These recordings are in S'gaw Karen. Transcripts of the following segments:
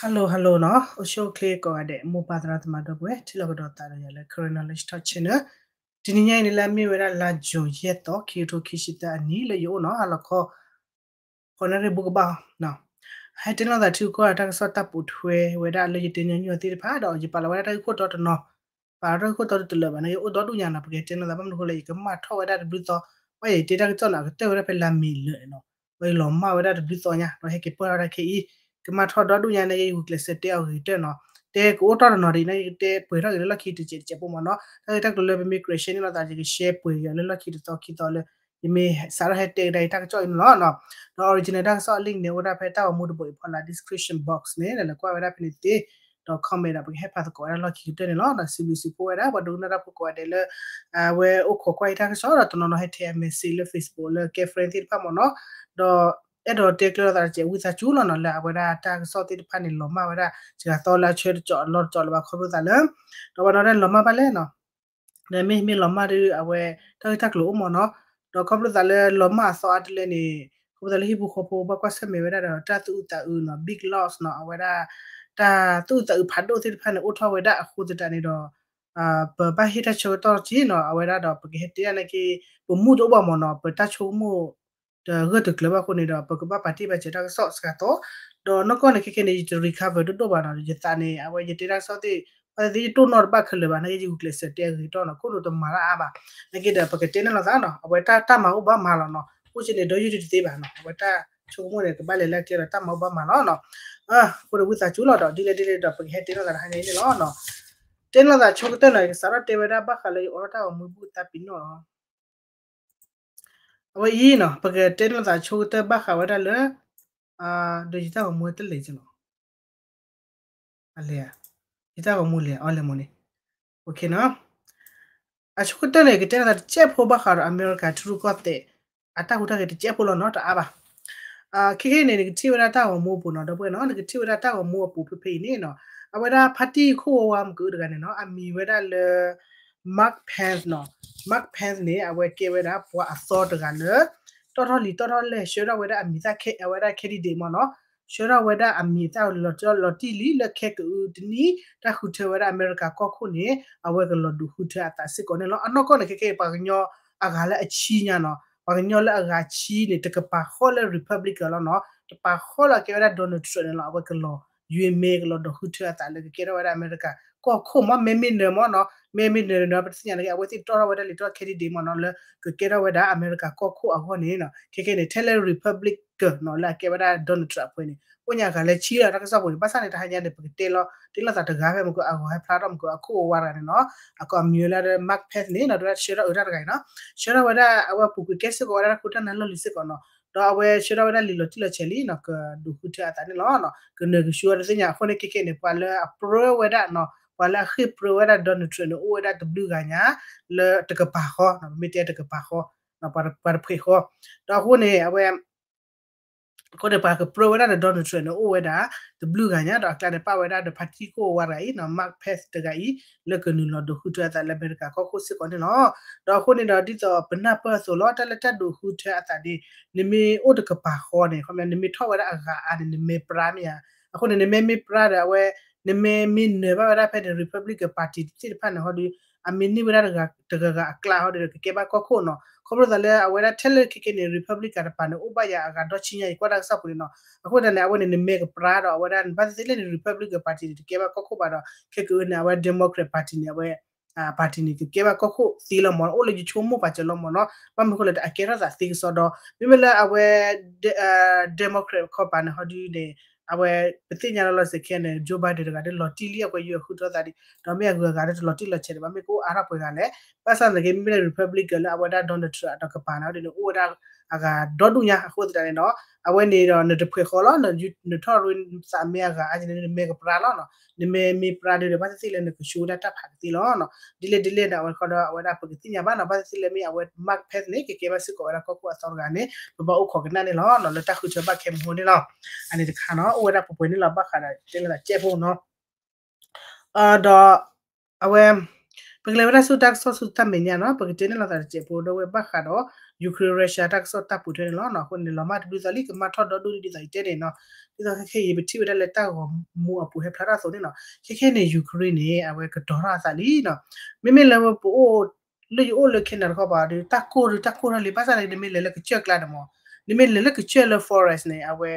Hello hello နီၤ, အိၣ်ဆူၣ်အိၣ်ချ့ကိးဂၤဒဲး မိၢ်ပၢ်သရၣ်သမါဒီပုၢ်ဝဲၢ် ထံၣ်လိာ်ကဒီးသးဒီးယၤလၢ Karen Knowledge Talk Channel. တနံၤညါအံၤန့ၣ်လၢအမ့ၢ်ဝဲဒၣ်လါ June ယဲၢ်သီ ခံကထိခံဆံသၢအနံၣ် လၢယအိၣ်နီၤ ဟါလီၤခီ ဃိးနၣ်ရံၣ်ဘူးကဘၣ်အီၤ, ဟဲတဲလိာ်သးထံကီၢ်တၢ်ကစီၣ်တၢ်ပိာ်ထွဲဝဲဒၣ်လၢယတဲညီနုၢ်အီၤသ့ၣ်တဖၣ်ဒီး ယပာ်လီၤဝဲဒၣ်တၢ်ဂ့ၢ်ခိၣ်တီတနီၤ, ပာ်လီၤတၢ်ဂ့ၢ်ခိၣ်တီတလၢာ်ဘၣ်န့ၣ် အိၣ်ဒီဒူၣ်ညါနီၤ, ပကတဲလိာ်သးဘၣ်မနုၤအဃိလဲၣ် ယကမၣ်ထီၣ်ဝဲဒၣ်တဘျုးသီ, ဘၣ်ယတဲတၢ်ကစီၣ်န့ၣ် အကတၢၢ်ဝဲဒၣ်ဖဲလါမ့ၤလၢာ်န့ၣ်နီၤ, ဝဲယလီၤမၢ်ဝဲဒၣ်တဘျုးသီညါ ဒီးဟဲက့ၤပၢၢ်ထီၣ်ဝဲဒၣ်ခဲအံၤ, ကမၣ်ထီၣ်ဒီဒူၣ်ညါန့ၣ် ယဂုာ်ကျဲးစၢးတဲအီၤဂ့ၤကတၢၢ်နီၤ, တဲကအိၣ်တီၢ်တနီၤဒ်န့ၣ် ယကတဲပှဲၤထီၣ်က့ၤလၢလီၢ်ခံတစဲးတစဲးဖိမ့ၢ်နီၤ, တၢ်ဂ့ၢ်တၢ်ကျိၤလၢပမ့ၢ်ကြၢး share န့ၢ်လိာ်သး ယက share ပှဲၤက့ၤအီၤလၢလီၢ်ခံတသီခံသီလၢ ယမ့ၢ်စးထီၣ်ဟဲတဲကဒါအံၤတၢ်ကစီၣ်အံၤန့ၣ်လီၤ. ဒီး original တၢ်ကစီၣ်အ link န့ၣ် အိၣ်ဝဲဒၣ်ဖဲတၢ်ဂီၤမူတဘိအံၤဖီလာ် description box န့ၣ် လဲၤကွၢ်ဝဲဒၣ်ဖဲန့ၣ်သ့, ဒီး comment ဒီးပကဟဲဖးသကိးဝဲဒၣ်လီၢ်ခံကတၢၢ်န့ၣ်လီၤ. ဒီးစံးဘျုးစံးဖှိၣ်ဝဲဒၣ် ပှၤဒိကနၣ်တၢ်ဖိကိးဂၤဒဲးလၢ အဝဲအိၣ်ခိးကွၢ်အံၤတၢ်ကစီၣ်ဒီးတနီၤနီၤဟဲထဲအ message လၢ Facebook လၢကဲ friend သ့ၣ်တဖၣ်မ့ၢ်နီၤ, ဒီးအဲၣ်ဒိးတဲကျၢၤလိာ်သးတစဲး ဝံသးစူၤလီၤနီၤ လၢအဝဲဒၣ်တၢ်ကစီၣ်သ့ၣ်တဖၣ်န့ၣ် လီၤမၢ်ဝဲဒၣ် စှၤသီလၢအဆၢတကၠီၣ်အလီၢ်တကၠီၣ်လၢၤဘၣ်ခီဖျိသးလၢ ဒီးပှၤနီၤဒၣ်လီၤမၢ်ဘၣ်လဲၣ်နီၤ ဒီးမ့မ့ၢ်လီၤမၢ်ဒီး အဝဲတၢ်ဂ့ၢ်တၢ်ကျိၤအိၣ်မ့ၢ်နီၤ, ဒီးခီဖျိသးလၢလီၤမၢ်အသီအါတလၢန့ၣ် ခီဖျိသးလၢဟံၣ်ဖိဃီဖိဘၣ်ကွၢ်ဆၢၣ်မဲာ်ဝဲဒၣ်ဒီး တၢ်သူၣ်အုးသးအုးနီၤ big loss နီၤ အဝဲဒၣ် တၢ်သူၣ်အုးသးအုးဖးဒိၣ်သ့ၣ်တဖၣ်န့ၣ် အိၣ်ထီၣ်ဝဲဒၣ်အဃိသတးန့ၣ်ဒီး ပဘၣ်ဟ့ၣ်တၢ်ဆၢကတီၢ်က့နီၤ အဝဲဒၣ်ဒီးပကဟဲတဲဒၣ်န့ၣ်က့ ပမူတအိၣ်ဘၣ်မ့ၢ်နီၤ ပတၢ်ဆိကမိၣ် တဂၢၢ်တကျၢၤဘၣ်အဃိန့ၣ်ဒီး ပကဘၣ်ပာ်တ့ၢ်ပာ်စၢၤတၢ်ကစီၣ်စှၤသီ, ဒီးနီၢ်ကီၢ်န့ၣ် ခဲခဲန့ၣ် ယတ recover ဒိၣ်ဒိၣ်ဘၣ်နီၤ ယသးန့ၣ် အဝဲယတဲတၢ်ကစီၣ်သ့ၣ် ဘၣ်သ့ၣ်သ့ၣ်ယတိၢ်နီၣ်တဘၣ်ခဲလၢာ်ဘၣ် နာ်က့ယဂုာ်ကျဲးစၢးတဲအဂ့ၤကတၢၢ်နီၤ ခိၣ်နူာ်တမၤတၢ်အါဘၣ်, နာ်က့ဒီးပကတဲန့ၣ်လိာ်သးနီၤ အဝဲတၢ်တၢ်မၤအိၣ်ဘၣ်မၤလီၤနီၤ အိၣ်က့န့ၣ် ဒီးယုၢ်တသ့ဘၣ်နီၤ အဝဲတၢ်ဆိကမိၣ်န့ၣ် ကဘၣ်လဲၤလၢကျဲဒီးတၢ်မၤအိၣ်ဘၣ်မၤလီၤနီၤ, အဃိဒီးဝံသးစူၤလီၤဒီး ဒ်လဲၣ်ဒ်လဲၣ်ဒီး ပကဟဲတဲလိာ်သးတဟါညါအံၤန့ၣ်လီၤနီၤ, တဲလိာ်သးဆိကတၢၢ်နီၤ ယကစးထီၣ်တဲဝဲဒၣ်ဘၣ်ဃးလၢယအိးထီၣ်တၢ်ဂီၤမူအဘူၣ်သးပ့ၤနီၣ်လီၤ အဝဲအံၤနီၤ ပကတဲလိာ်သးဆိကတၢၢ်ဘၣ်ဃးဝဲဒၣ်လၢ ဒီးယတၢ်ဂီၤမူတလဲၤကနီၤ အလဲၤ ယတၢ်ဂီၤမူလဲၤ အီလဲၤမ့ၢ်န့ၣ် အဆိကတၢၢ်န့ၣ် ကတဲလိာ်သးတစဲးဖိဘၣ်ဃးဒီးအမဲရကၤထံရူၢ်ကီၢ်သဲး အတၢ်ဟူးတၢ်ဂဲၤတစဲးဖိလီၤနီၤ တအါဘၣ် ခဲခဲအံၤန့ၣ် နကထံၣ်ဝဲဒၣ်တၢ်ဂီၤမူအပူၤနီၤ ဒီပုၢ်ဝဲၢ်နီၤ နကထံၣ်ဝဲဒၣ်တၢ်ဂီၤမူအပူၤဖဲဖဲအံၤန့ၣ်နီၤ အဝဲဒၣ်ဖါတံၢ်ခိၣ်ဝါဝါမုၢ်ကအုတဂၤန့ၣ်နီၤ အမံၤဝဲဒၣ်လၢ Mike Pence နီၤ Mike Pence န့ၣ် အဝဲကဲဝဲဒၣ်ပှၤအသီတဂၤလၢ တီၢ်ထီၣ်လံာ်တီၢ်ထီၣ်လဲၢ် ဆှၢထီၣ်ဝဲဒၣ်အမံၤသၣ် အဝဲဒၣ် candidate မ့ၢ်နီၤ ဆှၢထီၣ်ဝဲဒၣ်အမံၤအသၣ်လီၤတံၢ်လံ လၢခဲကအုတနံၣ် တၢ်ဃုထၢဝဲဒၣ်အမဲရကၤကီၢ်ခိၣ်န့ၣ် အဝဲကလီၤဒုးဃုထၢအသးစ့ၢ်ကီးန့ၣ်လီၤ. အနီၢ်ကီၢ်န့ၣ် ခဲခဲအံၤ ပှၤကညီအဂၤလၢအဆံညါနီၤ ပှၤကညီလၢအဂၤဆံန့ၣ် တကပၤဃီလၢ Republican လီၤနီၤ တပၤဃီလၢအကဲဝဲဒၣ် Donald Trump န့ၣ်လီၤ. အဝဲကလီၤ ယွ့မဲ ကလီၤဒုးဃုထၢအသးလၢကကဲထီၣ်ဝဲဒၣ်အမဲရကၤကီၢ်ခိၣ်မ့ၢ် မဲမ့ၢ်နၢၤမ့ၢ်နီၤ မဲမ့ၢ်နၢၤန့ၣ် ပသ့ၣ်ညါန့ၣ် အဝဲသ့ၣ်တီၢ်ထီၣ်ဝဲဒၣ်လံာ်တီၢ် candidate မ့ၢ်နီၤ လၢကကဲထီၣ်ဝဲဒၣ်အမဲရကၤကီၢ်ခိၣ်အဂီၢ်န့ၣ်နီၤ ခဲခဲန့ၣ် ထဲလၢ Republican နီၤ လၢအကဲဝဲဒၣ် Donald Trump အပူၤန့ၣ် အိၣ်ညါအဂၤလၢဆံလီၤ တၢ်ကစီၣ်ပူၤန့ၣ် ဘၣ်ဆၣ်န့ၣ် တဟါညါန့ၣ် ပကတဲလီၤ တဲလိာ်သးတဂၤဖဲမ့ၢ်က အဂီၤဟဲဖျါထီၣ်မ့ၢ်က အခိၣ်အဝါတဂၤန့ၣ်နီၤ အကိးအမံၤဝဲလၢ Mike Pence န့ၣ်နီၤ တဝဲဒၣ်ဆှၢထီၣ်အုးတၢ်တဂၤအံၤနီၤ ဆှၢထီၣ်ဝဲဒၣ် အဝဲပူၤကွံာ်ကဲစ့ၢ်ကီးဝဲဒၣ်တၢ်ခိတၢ်နၢ်လီၢ်လံၤစ့ၢ်ကီးနီၤ ဒီးအဝဲဆှၢထီၣ်ဝဲဒၣ်လံာ်လီၤတံၢ်လီၤဆဲးလံနီၤ ကဒုးဃုထၢအသးန့ၣ်လီၤ. ကနၢၤကဆူအီၤတသ့ၣ်ညါအဃိန့ၣ် ခဲခဲန့ၣ် ပှၤလၢအပြၢဝဲဒၣ်နီၤ ပှၤလၢအဃ့ၢ်ပြၢဝဲဒၣ် Donald Trump န့ၣ် အိၣ်ဝဲဒၣ်တဘျုးဂၤညါ လၢတကပၤဃီ ပမ့ၢ်တဲတကပၤဃီ ပှၤတဖှဲးဃီ ဒီးအဃိန့ၣ် အဝဲ အဃိန့ၣ် ပှၤကပြၢဝဲဒၣ်ဒီး Donald Trump န့ၣ် အိၣ်ဝဲဒၣ် တဘျုးဂၤညါ ဒီးအကျါန့ၣ် ပာ်ဝဲဒၣ်ဒီးဖါတံၢ်ခိၣ်ဝါတဂၤအံၤနီၤ Mike Pence တဂၤအံၤ လၢကနုာ်လီၤဒုးဃုထၢအသးလၢအမဲရကၤကီၢ်ခိၣ်စ့ၢ်ကီးန့ၣ်လီၤ. ဒီးအဃိန့ၣ်ဒီး ဒ်သိးပနၢ်ပၢၢ်အသိးလီၤ တၢ်လၢတၢ်ဒုးဃုထၢအသးန့ၣ် နမ့ၢ်အိၣ်တကပၤဃီန့ၣ် ခီပညီ နမ့ၢ်ထီၣ်ဝဲဒၣ်အဂၤအါန့ၣ် နမဲာ်ပြၢမ့ၢ်ဧါ. အဃိန့ၣ် နမဲာ်မ့ၢ်ပြၢဒီး အဝဲ နမဲာ်မ့ၢ်နၢၤဘၣ်ဝဲဒၣ်ဖဲန့ၣ် Republican Party သ့ၣ်တဖၣ်န့ၣ် ဟီဒီး အမ့ၢ်န့ၢ်ဝဲဒၣ်တဂၤဂၤအကျါဟီဒီး ကကဲဘၣ်ကီၢ်ခိၣ်နီၤ. ခီဖျိသးလၢအဝဲဒၣ်ထဲလၢခဲခဲန့ၣ် Republican တပၤန့ၣ် အိၣ်ဘၣ်ယၤအဂၤဒီဆံညါအံၤ ကွၢ်တၢ်ကစီၣ်ပူၤန့ၣ်နီၤ. အဃိသတးန့ၣ် အဝဲန့ၣ် နမဲာ်ကပြၢဒီး အဝဲဒၣ်ဘၣ်သ့ၣ်သ့ၣ်လၢန့ၣ် Republican Party န့ၣ် တကဲဘၣ်ကီၢ်ခိၣ်ဘၣ်ဒီး ခဲကအုန့ၣ် အဝဲ Democrat Party န့ၣ် အဝဲ party န့ၣ် ကကဲဘၣ်ကီၢ်ခိၣ်သ့လီၤမ့ၢ်နီၤ. အိၣ်လၢယဆိကမိၣ်ပာ်စၢၤလီၤမ့ၢ်နီၤ. ဘၣ်မနုၤအဃိလဲၣ် တၢ်အကဲထီၣ်သးသ့ကစီဒီ မ့မ့ၢ်လၢအဝဲ Democrat ခီပၤန့ၣ် ဟီဒုန့ၣ် အဝဲ ပသ့ၣ်ညါလီၤလီၤဆဲးခဲန့ၣ် Joe Biden တဂၤဒီးလီၤတံၢ်လံ အကွဲးယုၢ်ဃုထၢသးဒံး ဒီးမ့ၢ်အဂုၤအဂၤဒီးတလီၤတံၢ်လီၤဆဲးဒံးဘၣ် မ့ၢ်ကအိၣ်အါထီၣ်ပှဲၤဂၤလဲၣ်. ဘၣ်ဆၣ်သနာ်က့ မ့မ့ၢ်လၢ Republican လၢအဝဲဒၣ် Donald Trump အတကပၤန့ၣ် ဟီဒုန့ၣ် အိၣ်ဝဲဒၣ်အဂၤဒီဒူၣ်ညါအဃိသတးန့ၣ်ဒီး အဝဲန့ၣ်ဒီးနတဖှဲးဃီလီၤ နထီၣ်ရ့သးမဲအဂၤအါန့ၣ် နမဲာ်ကပြၢလီၤနီၤ. နမဲာ်မ့ၢ်ပြၢဒီး ဘၣ်သ့ၣ်သ့ၣ်လၢနကဆှၢဝဲဒၣ်တၢ်ဖးကသ့လီၤနီၤ. ဒ်လဲၣ်ဒ်လဲၣ်ဒီး အဝဲခီဒီး အဝဲဒၣ်ပကသ့ၣ်ညါဘၣ်နီၤ ဘၣ်သ့ၣ်သ့ၣ်လၢမ့ၢ်အဝဲ Mike Pence န့ၣ် ကကဲဘၣ်စ့ၢ်ကီးဝဲဒၣ်ကီၢ်ခိၣ်အသီတဂၤန့ၣ် ပဘၣ်အိၣ်ခိးကနၣ်န့ၣ်လီၤနီၤ လၢတၢ်ဃုထၢဘၣ်ခဲမဟိန့ၣ်လီၤ. အန့ၣ်တခါနီၤ အိၣ်ဝဲဒၣ်ပှဲၤပှဲၤန့ၣ်လီၤ ဘၣ်ဃးဒီးတဲလၢသးကဲဖိနီၤ ဒီး အဝဲ ပကလဲၤဝဲဒၣ်ဆူတၢ်ကစီၣ်ဆူတၢ်မဲာ်ညါနီၤ, ပကတဲန့ၣ်လိာ်သးတစဲးဖိဒီးဝဲဘၣ်ဃးဒီး Ukraine Russia တၢ်ကစီၣ်တၢ်ပူၤထွဲန့ၣ်လီၤ. အဃိန့ၣ် လီၤမၢ်တဘျုးသီလံ ကမၤထီၣ်ဒီဒူၣ်လံဒ်သိးယတဲန့ၣ်နီၤ. ဒ်သိးခဲခဲအံၤ ပထံၣ်ဝဲဒၣ်လၢတၢ်ဂီၤမူအပူၤဟဲဖျါထီၣ်အသိးန့ၣ်နီၤ, ခဲခဲန့ၣ် Ukraine န့ၣ် အဝဲကတီၤထီၣ်အသးလံနီၤ. မ့မ့ၢ်လၢပအိၣ် လၢယအိၣ်လၢ Canada တခီပၤဒီး တၢ်ကိၢ်ဒီးတၢ်ကိၢ်ထီၣ်လံ ဘၣ်ဆၣ်န့ၣ် နမ့ၢ်လဲၤလၢကစၢၢ်ကျါန့ၣ်မး, နမ့ၢ်လဲၤလၢကစၢၢ်လၢ forest န့ၣ် အဝဲ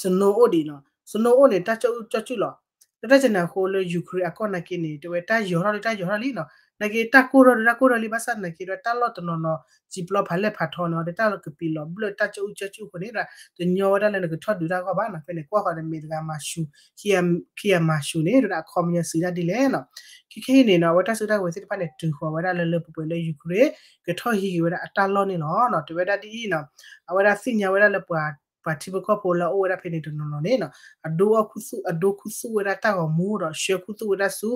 snow အိၣ်ဒံးနီၤ, snow အိၣ်န့ၣ် တၢ်ကၠီအူကၠီကုၣ်လီၤ. လၢတၢ်စဲန့ၣ်အဃိလၢ Ukraine အကီၢ်နာ်က့န့ၣ် တဝဲတၢ်ယီၤထီၣ်လံတၢ်ယီၤထီၣ်လံနီၤ, နာ်က့တၢ်ကိၢ်ထီၣ်ဒီးတၢ်ကိၢ်ထီၣ်လံ ဘၣ်ဆၣ်နာ်က့ဒီး တၢ်လီၢ်တနီၤနီၤ စံာ်ပျီဖးလဲၢ်ဖးထီန့ၣ် ဒီးတၢ်လီၢ်ကပံာ်လီၤဘျၢၣ်တၢ်ကၠီအူကၠီကုၣ်အဃိန့ၣ် တညီဝဲဒၣ်လၢနကထီၣ်ဒုးတၢ်ဂီၢ်ဘၣ်နီၤ. ဖဲန့ၣ် ကွၢ်ဃီၤဒီးမ့ၢ်တဂၤမၤၡူၤ ခံဂၤမၤၡူၤန့ၣ် ဒီးအခီပညီစံးဒၣ်ဒ်လဲၣ်နီၤ. ခဲခဲအံၤန့ၣ်နီၤ အဝဲတၢ်စုကဝဲၤသ့ၣ်တဖၣ်န့ၣ် တုၤဃီၤဝဲဒၣ်လၢလၢပှဲၤပှဲၤလၢ Ukraine ကထီၣ်ဟံးက့ၤဝဲဒၣ်အတၢ်လီၢ်န့ၣ်လီၤ. တဲဝဲဒၣ်ဒ်အံၤနီၤ, အဝဲဒၣ်သ့ၣ်ညါဝဲဒၣ်လၢပှၤ ပှၤထံဖိကီၢ်ဖိလၢအအိၣ်ဝဲဒၣ်ဖဲန့ၣ်တနီၤနီၤန့ၣ်နီၤ, အဒိခူသူၣ် အဒိခူသူၣ်ဝဲဒၣ်တၢ်ဂီၤမူဒီး ဆှၢခူသူၣ်ဝဲဒၣ်ဆူ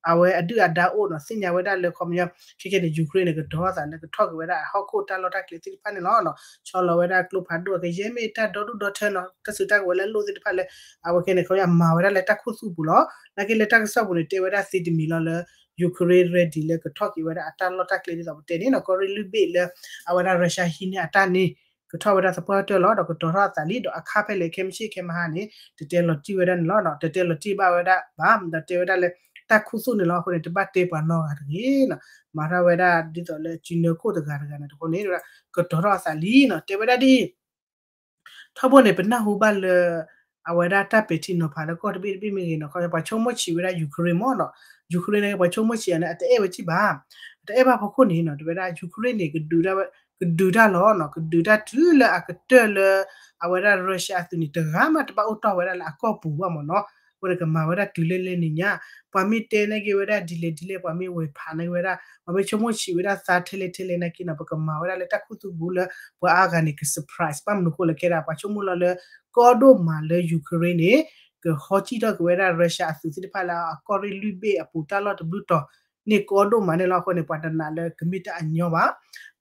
အဝဲအဒုၣ်အဒါအိၣ်နီၤ, သ့ၣ်ညါဝဲဒၣ်လၢခီပညီ ခဲခဲန့ၣ် Ukraine န့ၣ် ကတီၤသးလၢကထီၣ်က့ၤဝဲဒၣ်အဟီၣ်ခိၣ်တၢ်လီၢ်တၢ်ကျဲသ့ၣ်တဖၣ်န့ၣ်လီၤ. ဆီလီၤဝဲဒၣ်ကျိဖးဒိၣ်အကယဲၢ်မ့ၢ်တၢ်ဒီဒူၣ်ဒီထၢနီၤ, တၢ်စုကဝဲၤလၢအလိၣ်သ့ၣ်တဖၣ်လၢ အဝဲခဲန့ၣ် ခီပညီမၤဝဲဒၣ်လၢတၢ်ခူသူၣ်ပူၤလီၤ. နာ်က့လၢတၢ်ကစီၣ်ပူၤန့ၣ် တဲဝဲဒၣ်သ့တမံၤလီၤလၢ Ukraine ready လၢကထီၣ်က့ၤဝဲဒၣ်အတၢ်လီၢ်တၢ်ကျဲဒ်သိးပတဲန့ၣ်နီၤ, ကီၢ်ရ့ၣ်လွံၢ်ဘ့ၣ်လၢ အဝဲဒၣ် Russia ဟံးန့ၢ်အတၢ်န့ၣ် ကထီၣ်ဝဲဒၣ်သပှၢ်တၢၢ်လီၤ. ဒီးကတီၤထီၣ်အသးလံ ဒီးအခါဖဲလဲၣ် ခဲမုၢ်ဆ့ၣ်ခဲမုၢ်ဟါန့ၣ် တတဲလီၤတံၢ်ဝဲဒၣ်န့ၣ်လီၤ. တတဲလီၤတံၢ်ဘၣ်ဝဲဒၣ်ဘၣ်, ဒီးတဲဝဲဒၣ်လၢ တၢ်ခူသူၣ်န့ၣ်လီၤ. အဃိန့ၣ် တဘၣ်တဲပှၤနီတဂၤတဂ့ၤနီၤ, မၤထီၣ်ဝဲဒၣ်ဒ်သိးလၢစုနၢခိၣ်တဂၤတဂၤန့ၣ်တဃိန့ၣ် ကတီၤထီၣ်အသးလံနီၤ, တဲဝဲဒၣ်ဒ်အံၤ ထီဘိန့ၣ် ပနၢ်ဟူဘၣ်လၢ အဝဲဒၣ်တၢ်ပဲာ်ထံနီၤဖးလၢကီၢ်တဘ့ၣ်တဘ့ၣ်မ့ၢ်ဂ့ၤနီၤ, ပှၤဆိကမိၣ်ဆံးဝဲဒၣ် Ukraine မ့ၢ်နီၤ, Ukraine န့ၣ် ပှၤဆိကမိၣ်ဆံးအီၤန့ၣ် အတအဲၣ်ဝဲကံၣ်ဘၣ်, အတအဲၣ်ဘၣ်ဖီခိၣ်န့ၣ်နီၤ, တဲဝဲဒၣ် Ukraine န့ၣ် ကဒုးတၢ်လီၤနီၤ, ကဒုးတၢ်တုၤလၢအကတၢၢ်လၢ အဝဲဒၣ် Russia အသုးန့ၣ် တဂၤမးတဘၣ်အိၣ်တီၢ်ဝဲဒၣ်လၢအကီၢ်ပူၤဘၣ်မ့ၢ်နီၤ, အဃိန့ၣ် ကမၤဝဲဒၣ်တုၤလၢလၢနံၤညါ, ပှၤမ့ၢ်တဲန့ၢ်က့ၤဝဲဒၣ်ဒ်လဲၣ်ဒ်လဲၣ် ပှၤမ့ၢ်ဝဲၤဖးန့ၢ်က့ၤဝဲဒၣ် ပှၤမ့ၢ်ဆိကမိၣ်ဆံးဝဲဒၣ်သးထဲလဲၣ်ထဲလဲၣ်နာ်က့နီၤ, ပကမၤဝဲဒၣ်လၢတၢ်ခူသူၣ်ပူၤလၢ ပှၤအါဂၤန့ၣ် က surprise ဘၣ်မနုၤအဃိလဲၣ် ခဲဒၣ် ပှၤဆိကမိၣ်လီၤလၢ ကီဒိၣ်မးလၢ Ukraine န့ၣ် ကဟီကံၣ်ထီၣ်က့ၤဝဲဒၣ် Russia အသုးသ့ၣ်တဖၣ်လၢအကီၢ်ရ့ၣ်လွံၢ်ဘ့ၣ်အပူၤတၢ်လီၢ်တဘျုးတီၤန့ၣ်ကီဒိၣ်မးန့ၣ်လီၤ. အဃိန့ၣ် ပှၤတနာ်လၢကမ့ၢ်တၢ်အညီဘၣ်.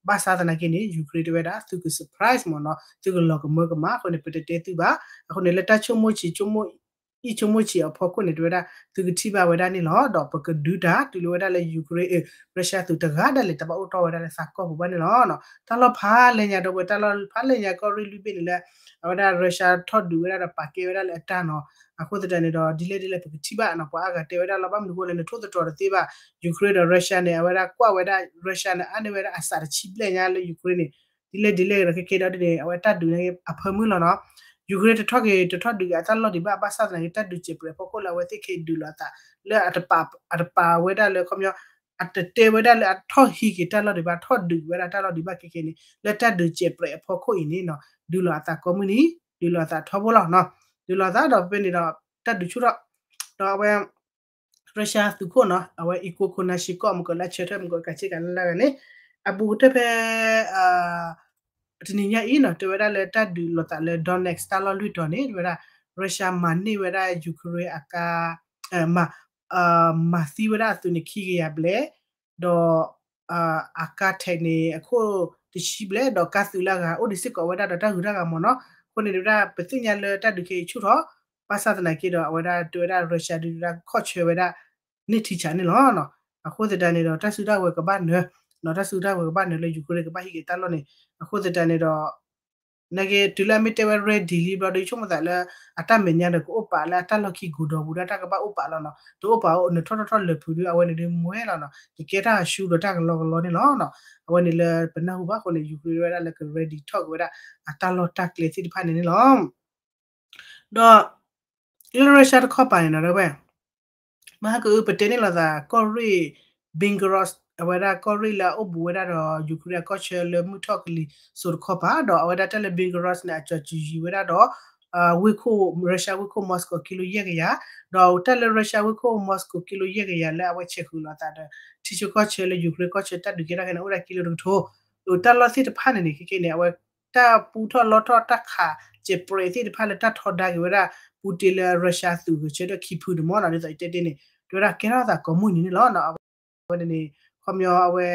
ဘၣ်ဆၣ်သနာ်က့န့ၣ် Ukraine တဲဝဲဒၣ် သုက surprise မ့ၢ်နီၤ, သုကလီၤကမၢကမၣ်, အဃိန့ၣ် ပတတဲသုဘၣ်. အဃိန့ၣ် လၢတၢ်ဆိကမိၣ်ဆံး အံၣ်ဆိကမိၣ်ဆံးအဖီခိၣ်န့ၣ် တဲဝဲဒၣ် သုကထံၣ်ဘၣ်ဝဲဒၣ်န့ၣ်လီၤ. ဒီးပကဒုးတၢ်တုၤလၢဝဲဒၣ်လၢ Ukraine Russia သုးတဂၤဒၣ်လဲာ် တဘၣ်အိၣ်တီၢ်ဝဲဒၣ်လၢသးကီၢ်ပူၤဘၣ်န့ၣ်လီၤ. တၢ်လီၢ်ဖးလဲၢ်ညါဒီး ပဝဲတၢ်လီၢ်ဖးလဲၢ်ညါကီၢ်ရ့ၣ်လွံၢ်ဘ့ၣ်န့ၣ်လၢ အဝဲဒၣ် Russia ထီၣ်ဒုးဝဲဒၣ်ဒီးပာ်ကဲဝဲဒၣ်လၢအတၢ်နီၤ, အဃိသတးန့ၣ်ဒီး ဒ်လဲၣ်ဒ်လဲၣ် ပကထံၣ်ဘၣ်နီၤ, ပှၤအါဂၤတဲဝဲဒၣ်လီၤ ဘၣ်မနုၤအဃိလဲၣ် နထိၣ်သတြီၤတသ့ဘၣ်. Ukraine ဒီး Russia န့ၣ် အဝဲဒၣ်ကွၢ်ဝဲဒၣ် Russia န့ၣ် အါန့ၢ်ဝဲဒၣ်အစးတဆံဘျဲၣ်ညါလၢ Ukraine န့ၣ် ဒ်လဲၣ်ဒ်လဲၣ်ဒီး ခဲခဲဒီးန့ၣ် အဝဲတၢ်ဒုးန့ၣ်အဖၢမုၢ်လီၤနီၤ. Ukraine တထီၣ်က့ၤ တထီၣ်ဒုးက့ၤအတၢ်လီၢ်ဒံးဘၣ်, ဘၣ်ဆၣ်သနာ်က့ တၢ်ဒုးစဲးပြဲးအဖီခိၣ်လၢအဝဲသ့ၣ်ခဲအံၤဒုးလိာ်အသး လၢအတပာ် အတပာ်ဝဲဒၣ်လၢခီပညီ အတတဲဝဲဒၣ်လၢအထီၣ်ဟံးက့ၤတၢ်လီၢ်ဒံးဘၣ်, ထီၣ်ဒုးက့ၤဝဲဒၣ်တၢ်လီၢ်ဒံးဘၣ်ခဲခဲန့ၣ် လၢတၢ်ဒုးစဲးပြဲးအဖီခိၣ်အံၤန့ၣ်နီၤ ဒုးလိာ်အသးကိးမုၢ်နံၤ, ဒုးလိာ်အသးထီဘိလီၤနီၤ. ဒုးလိာ်အသးဒီးဖဲန့ၣ်ဒီး တၢ်ဒုးဆူၣ်ထီၣ် ဒီးအဝဲ Russia သုးခိၣ်နီၤ အဝဲ Igor Konashenkov မ့ၢ်ကလၢဆၢထၢၣ်မ့ၢ်ကကးဆ့ကၤလၢ်လၢ်ဂၤန့ၣ် အဘူးကတၢၢ်ဖဲ တနံၤညါအံၤနီၤ တဲဝဲဒၣ်လၢတၢ်ဒုးလိာ်သးလၢ Donetsk တၢ်လီၢ်လွံၢ်တီၤန့ၣ် တဲဝဲဒၣ် Russia မၤန့ၢ်ဝဲဒၣ် Ukraine အကါ မၤ မၤသံဝဲဒၣ်အသုးန့ၣ်ခံကယၤဘျဲၣ်, ဒီး အကါ tank န့ၣ် အခိၣ်တဆံဘျဲၣ် ဒီးကါသုးလၢအဂၤ အိၣ်ဒံးစ့ၢ်ကီးဝဲဒၣ်ဒီးတၢ်ဂုၤတၢ်ဂၤမ့ၢ်နီၤ. အဃိန့ၣ် တဲဝဲဒၣ် ပသ့ၣ်ညါလၢတၢ်ဒုးခဲအံၤဆူၣ်ထီၣ်, ဘၣ်ဆၣ်သနာ်က့ဒီး အဝဲဒၣ်တဲဝဲဒၣ် Russia ဒုးဒၣ်ခီၣ်ဆၢဝဲဒၣ် န့ၢ်ထံဆးန့ၣ်လီၤ. အဃိသတးန့ၣ်ဒီး တၢ်စုတၢ်ဝဲၤကဘၣ်နၢၤ, တၢ်စုတၢ်ဝဲၤကဘၣ်နၢၤလၢ Ukraine ကဘၣ်ဟံးက့ၤတၢ်လီၢ်န့ၣ် အဃိသတးန့ၣ်ဒီး နာ်က့ တုၤလၢအမ့ၢ်တဲဝဲ ready လံဘျီဒီး ယဆိကမိၣ်သးလၢ အတၢ်မဲာ်ညါဒီးကအိၣ်ပာ်လၢအတၢ်လီၢ်ခံကိၤဒီးပူၤဒီးတၢ်ကဘၣ်အိၣ်ပာ်လီၤနီၤ. တအိၣ်ပာ်အိၣ် နထီၣ်ထီၣ်ထီၣ်လၢာ်ဖုးဒုး အဝဲန့ၣ်ဒုးမွဲလီၤနီၤ. ကကဲတၢ်အရှုံးဒီးတၢ်ကလီကလီန့ၣ်လီၤ. အဝဲန့ၣ်လၢပနၢ်ဟူဘၣ်အဃိန့ၣ် Ukraine ဝဲဒၣ်လၢက ready ထီၣ်က့ၤဝဲဒၣ် အတၢ်လီၢ်တၢ်ကျဲသ့ၣ်တဖၣ်န့ၣ်န့ၣ်လီၤ. ဒီး လၢ Russia တခီပၤန့ၣ်နီၤ ဝဲ မဟါကအု ပတဲန့ၢ်လိာ်သး ကီၢ်ရ့ၣ် Belgorod အဝဲဒၣ်ကီၢ်ရ့ၣ်လၢအအိၣ်ဘူးဝဲဒၣ်ဒီး Ukraine အကီၢ်ဆၢလၢမုၢ်ထီၣ်ကလံၤစိးတခီပၤ ဒီးအဝဲဒၣ်တၢ်လၢ Belgorod န့ၣ် အကၠီၤစူၤယံၤဝဲဒၣ်ဒီး ဝ့ၢ်ခိၣ် Russia ဝ့ၢ်ခိၣ် Moscow ကံလိယဲၢ်ကယၤ, ဒီးတၢ်လၢ Russia ဝ့ၢ်ခိၣ် Moscow ကံလိယဲၢ်ကယၤလၢအဝဲဆဲးဃုာ်လိာ်သးဒီး ထံဆၢကီၢ်ဆၢလၢ Ukraine ကီၢ်ဆၢတၢ်ဒုးကဲထီၣ်ခဲန့ၣ် အိၣ်ဒၣ်ကံလိတကထိ, ဒီးတၢ်လီၢ်သ့ၣ်တဖၣ်န့ၣ်န့ၣ် ခဲကဲန့ၣ် အဝဲ တၢ်ပူထီၣ်လီထီၣ်တၢ်ခးစဲးပြဲးသ့ၣ်တဖၣ်လၢတၢ်ထီဒါက့ၤဝဲဒၣ် ပူတ့လၢ Russia သုးဂဲၤဆၢထၢၣ်ခံဖုန့ၣ်မ့ၢ်နီၤ ဒ်သိးယတဲတ့ၢ်န့ၣ် တဲဝဲဒၣ်ကဲထီၣ်သးကိးမုၢ်နံၤန့ၣ်လီၤ. အဝဲန့ၣ်န့ၣ် ခီပညီအဝဲ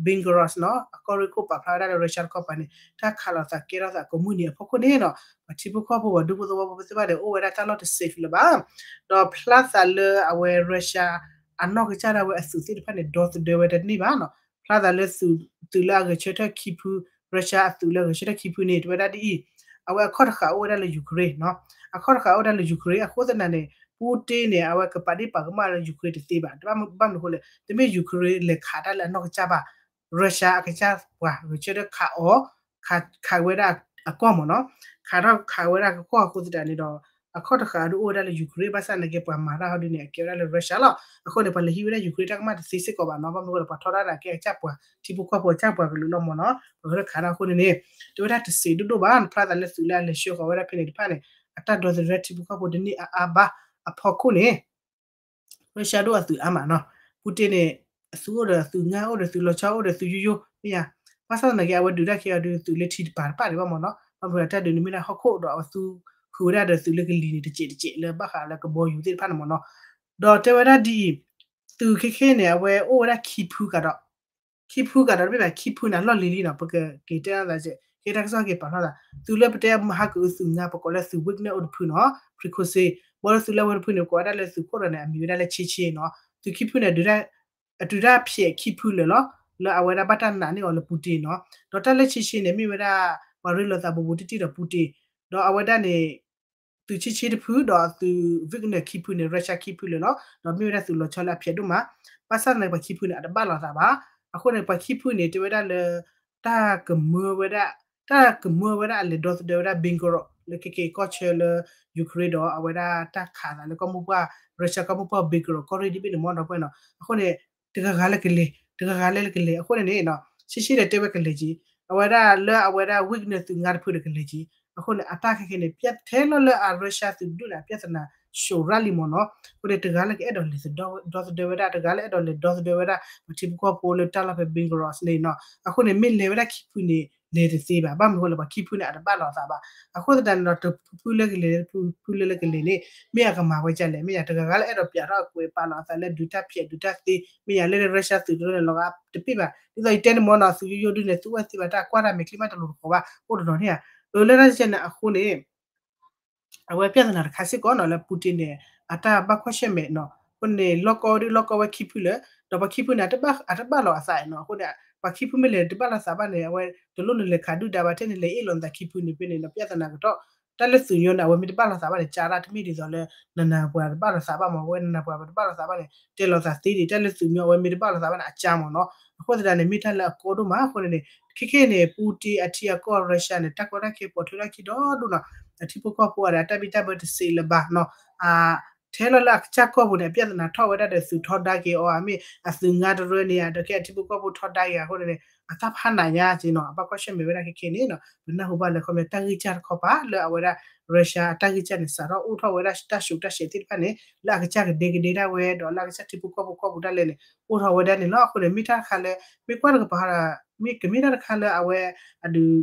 Belgorod နီၤ အကီၢ်ရ့ၣ်ခိၣ်ပာ်ဖျါဝဲဒၣ်လၢ Russia တခီပၤန့ၣ် တၢ်ခးလိာ်သးကဲထီၣ်သးကိးမုၢ်နံၤအဖီခိၣ်န့ၣ်နီၤ ပှၤထံဖိကီၢ်ဖိပှၤဒူဖိသဝီဖိသ့ၣ်တဖၣ်ဒီး အိၣ်ဝဲဒၣ်တၢ်လီၢ်တ safe လၢၤဘၣ်. ဒီးဖျါသးလၢအဝဲ Russia အနီၢ်ကစၢ်ဒၣ်ဝဲအသုးသ့ၣ်တဖၣ်န့ၣ် ဒီသဒၢဝဲတန့ၢ်ဘၣ်နီၤ. ဖျါသးလၢသုးလၢအဂဲၤဆၢထၢၣ်ခံဖု Russia အသုးလၢအဂဲၤဆၢထၢၣ်ခံဖုန့ၣ် တဲဝဲဒၣ်ဒ်အံၤ, အဝဲအခီၣ်တဃာ်အိၣ်ဝဲဒၣ်လၢ Ukraine နီၤ. အခီၣ်တဃာ်အိၣ်ဝဲဒၣ်လၢ Ukraine အဃိသတးန့ၣ် Putin န့ၣ် အဝဲကပာ်ဒ့ၣ်ပာ်ကမၣ်လၢ Ukraine တသ့ဘၣ်. ဘၣ်မနုၤအဃိလဲၣ်, တမ့ၢ် Ukraine လဲၤခးတၢ်လၢအနီၢ်ကစၢ်ဘၣ်. Russia အကစၢ်ပှၤဂဲၤဆၢထၢၣ်ခးအီၤ, ခးဝဲဒၣ်အကီၢ်မ့ၢ်နီၤ. ခးထီၣ်ခးဝဲဒၣ်အကီၢ်အဃိသတးန့ၣ်ဒီး အခီၣ်တဃာ်ဒုးအိၣ်ဝဲဒၣ်လၢ Ukraine ဘၣ်ဆၣ်သနာ်က့ ပှၤမၤတၢ်ဟီဒုန့ၣ် အကဲဝဲဒၣ်လၢ Russia လီၤ. အဃိန့ၣ် ပှၤလဲၤဟံးဝဲဒၣ် Ukraine တၢ်ကမၣ်တသ့စ့ၢ်ကီးဘၣ်နီၤ. ဘၣ်မနုၤအဃိလဲၣ်, ပှၤထီဒါန့ၣ် အကဲအကစၢ်ပှၤ ထံဖိကီၢ်ဖိအကစၢ်ပှၤကလုာ်လီၤမ့ၢ်နီၤ. ပှၤဂဲၤဆၢထၢၣ်ခးတၢ်အဃိန့ၣ်န့ၣ် တဲဝဲဒၣ်တစဲးဒိၣ်ဒိၣ်ဘၣ်. ဖျါသးလၢသုးလၢအလဲၤဆှၢဃီၤဝဲဒၣ်ဖဲန့ၣ်တဖၣ်န့ၣ် အတၢ်ဒီသဒၢထံဖိကီၢ်ဖိတန့ၢ်အါအါဘၣ်အဖီခိၣ်န့ၣ် Russia ဒိၣ်အသုးအါမးနီၤ. Putin န့ၣ် အသုးအိၣ်ဒီးသုးငါအိၣ်ဒီးသုးလီၤဆီအိၣ်ဒီးသုးယိယိမ့ၢ်ဧါ. ဘၣ်ဆၣ်သနာ်က့ အဝဲဒုးတၢ်ခံဂၤဒုးသုးလၢထံတပၤတဖၣ်န့ၣ်ဘၣ်မ့ၢ်နီၤ. ဘၣ်မနုၤအတၢ်ဒုးန့ၣ်မ့ၢ်ဒၣ်ဟီၣ်ခိၣ်ဒီးအဝဲသူဃုာ်ဝဲဒၣ်ဒီးသုးလၢကလံၤန့ၣ် တစဲးတစဲးလၢဘၣ်ဃးလၢကဘီယူၤသ့ၣ်တဖၣ်န့ၣ်မ့ၢ်နီၤ. ဒီးတဲဝဲဒၣ်ဒ်အံၤ, သုးခဲခဲန့ၣ် အဝဲအိၣ်ဝဲဒၣ်ခံဖုကဒီး ခံဖုကဒီးတမ့ၢ်ဘၣ် ခံဖုန့ၣ် အလီၢ်လံၤလံနီၤ. ပကက့ၤတဲလိာ်သး က့ၤတၢ်ကစီၣ်က့ၤပာ်ထီၣ်သး သုးလၢပတဲမဟါကအုးသုးငါ ပကိးလၢသုး Wagner အိၣ်တဖုနီၤ Prigozhin ဘီလၢသုးလၢအဝဲတဖုန့ၣ် ကိးဝဲဒၣ်လၢသုးခိၣ်ဒီးန့ၣ် အမံၤဝဲဒၣ်လၢ Chechen နီၤ. သုးခံဖုန့ၣ် အဒုးတၢ်ဖျဲးခံဖုလၢာ်လီၤ လၢအဝဲဒၣ်ဘၣ်တၢ်နာ်န့ၢ်အီၤလၢ Putin နီၤ. ဒီးတၢ်လၢ Chechen န့ၣ် မ့ၢ်ဝဲဒၣ် ပှၤရ့လိာ်သးဘူးဘူးတံၢ်တံၢ်ဒီး Putin ဒီးအဝဲဒၣ်န့ၣ် သုး Chechen တဖု ဒီးသုး Wagner ခံဖုန့ၣ် Russia ခံဖုလၢာ်လီၤ. ဒီးမ့ၢ်ဝဲဒၣ်သုးလီၤဆီလၢအဖျဲးဒိၣ်မး ဘၣ်ဆၣ်သနာ်က့ ပှၤခံဖုန့ၣ် အတဘၣ်လိာ်သးဘၣ်. အဃိန့ၣ် ပှၤခံဖုန့ၣ် တဲဝဲဒၣ်လၢ တၢ်ကမၢဝဲဒၣ် တၢ်ကမၢဝဲဒၣ်အလဲၤဒီသဒၢဝဲဒၣ် Belgorod လၢခဲက့ၤကီၢ်ဆၢလၢ Ukraine ဒီးအဝဲဒၣ်တၢ်ခးသးလၢကီၢ်မိၢ်ပှၢ် Russia ကီၢ်မိၢ်ပှၢ် Belgorod ကီၢ်ရ့ၣ်ဒ်ဘ့ၣ်န့ၣ်မ့ၢ်နီၤ ပှဲၤနီၤ. အဃိန့ၣ် တဂၤဂၤလၢကလဲၤ တဂၤဂၤလၢကလဲၤ အဃိန့ၣ်န့ၣ် Chechen ဒီးတဲဝဲကလဲၤက့ၤ အဝဲဒၣ်လၢအဝဲဒၣ် Wagner သုးငါတဖုဒီးကလဲၤက့ၤ. အဃိန့ၣ် အတၢ်ခဲခဲန့ၣ် ထဲလီၤလၢအ Russia သုးဒူၣ်န့ၣ် အပြဿနာ ရှုပ်ရၢလံမ့ၢ်နီၤ. အဃိန့ၣ် တဂၤလၢကအဲၣ်ဒိးလဲၤဒီသဒၢဝဲဒၣ် တဂၤလၢအဲၣ်ဒိးလဲၤဒီသဒၢဝဲဒၣ် ပှၤထံဖိကီၢ်ဖိလၢတၢ်လီၢ်ဖဲ Belgorod န့ၣ်နီၤ. အဃိန့ၣ် မ့ၢ်လဲၤဝဲဒၣ်ခံဖုန့ၣ် လဲၤတသ့ဘၣ်. ဘၣ်မနုၤအဃိလဲၣ် ပှၤခံဖုန့ၣ် အတဘၣ်လိာ်သးဘၣ်. အဃိသတးန့ၣ်ဒီး တဖုလၢကလဲၤ ဖုလၢလၢကလဲၤန့ၣ် မ့ၢ်အကမၤဝဲဒ်လဲၣ် မ့ၢ်ယၤ တဂၤဂၤလၢအဲၣ်ဒိးပျးထီၣ်အကွဲးပာ်လီၤအသးလၢဒုးတၢ်ဖျဲးဒုးတၢ်သ့ မ့ၢ်ယၤလၢ Russia သုးတဖုန့ၣ် လီၤဂာ်တပ့ၢ်ဘၣ်. ဒ်သိးယတဲန့ၣ်မ့ၢ်နီၤ သုးယိယိဒုန့ၣ် သုဝဲသ့ၣ်ဘၣ်တၢ်ကွၢ်တၢ်မဲာ်ချံမးတလိၤတဃီၤဘၣ် အိၣ်တနီၤန့ၣ်ဧါ. အၢ လၢတၢ်တခါန့ၣ်အဃိန့ၣ် အဝဲပြဿနာတခါစ့ၢ်ကီးနီၤ လၢ Putin န့ၣ် အတၢ်ဘၣ်ကွၢ်ဆၢၣ်မဲာ်နီၤ. အဃိန့ၣ် လီၢ်ကီၢ်ဒု လီၢ်ကီၢ်ဝဲခံဖုလၢာ် ဒီးပှၤခံဖုန့ၣ် အတဘၣ်လိာ်အသးနီၤ. အဃိန့ၣ် ပှၤခံဖုမ့ၢ်လဲၤတဘၣ်လိာ်သးဘၣ်န့ၣ် အဝဲတလိၣ်န့ၣ်လဲၤခးဒုၣ်ဒါဘၣ် ထဲန့ၣ်လဲၤအ့ၣ်လိာ်နသးခံဖုန့ၣ်ဖဲန့ၣ်နီၤ ပြဿနာကတီၢ် တၢ်လၢသုးညီန့ၣ် အဝဲမ့ၢ်တဘၣ်လိာ်သးဘၣ်န့ၣ် ကၢ်ဒၣ်တမ့ၢ်ဒ်သိးလၢ နနၤပှၤတဘၣ်လိာ်သးဘၣ်မ့ၢ် အဝဲနနၤပှၤတဘၣ်လိာ်သးဘၣ်န့ၣ် တဲလိာ်သးသ့ဒံး တၢ်လၢသုးညီအဝဲမ့ၢ်တဘၣ်လိာ်သးဘၣ်န့ၣ် အကၢ်မ့ၢ်နီၤ. အဃိသတးန့ၣ် မ့ၢ်တၢ်လၢအကီဒိၣ်မး အဃိန့ၣ်န့ၣ် ခဲခဲန့ၣ် Putin အထံအကီၢ် Russia န့ၣ် တၢ်ကီတၢ်ခဲပိာ်ထွဲထီၣ်ခံဒီဒိၣ်နီၤ. အထံဖိကီၢ်ဖိအံၤဒီး အတၢ်ဘံၣ်တၢ်ဘၢတစဲးလၢၤဘၣ်နီၤ. အ ထဲလီၤလၢအကစၢ်ကီၢ်ပူၤန့ၣ် အပြဿနာထီၣ်ဝဲဒၣ်ဒီးသုးထီဒါက့ၤအီၤဧါ မ့ၢ်အသုးငါတရၢန့ၣ်ဧါ ဒီးခဲအထံဖိကီၢ်ဖိထီဒါက့ၤအဃိန့ၣ်န့ၣ် အတၢ်ဖးနးညါက့နီၤ. အဘၣ်ကွၢ်ဆၢၣ်မဲာ်ဝဲဒၣ်ခဲခဲန့ၣ်နီၤ ပနၢ်ဟူဘၣ်လၢခီပညီတၢ်ဂံၢ်စၢ်တခီပၤ လၢအဝဲဒၣ် Russia အတၢ်ဂံၢ်စၢ်န့ၣ် စးထီၣ်အိၣ်ထီၣ်ဝဲဒၣ်တၢ်ဆူးတၢ်ဆဲးသ့ၣ်တဖၣ်န့ၣ် လၢအကစၢ်ကဒဲကဒဲဒၣ်ဝဲ ဒီးလၢအကစၢ်ထံဖိကီၢ်ဖိကီၢ်ပူၤဒၣ်လဲာ်န့ၣ် အိၣ်ထီၣ်ဝဲဒၣ်န့ၣ်လီၤ. အဃိန့ၣ် မ့ၢ်တၢ်တခါလၢ မ့ၢ်ကွၢ်တကပၤ မ့ၢ်ကမ့ၢ်တၢ်တခါလၢအဝဲအဒုး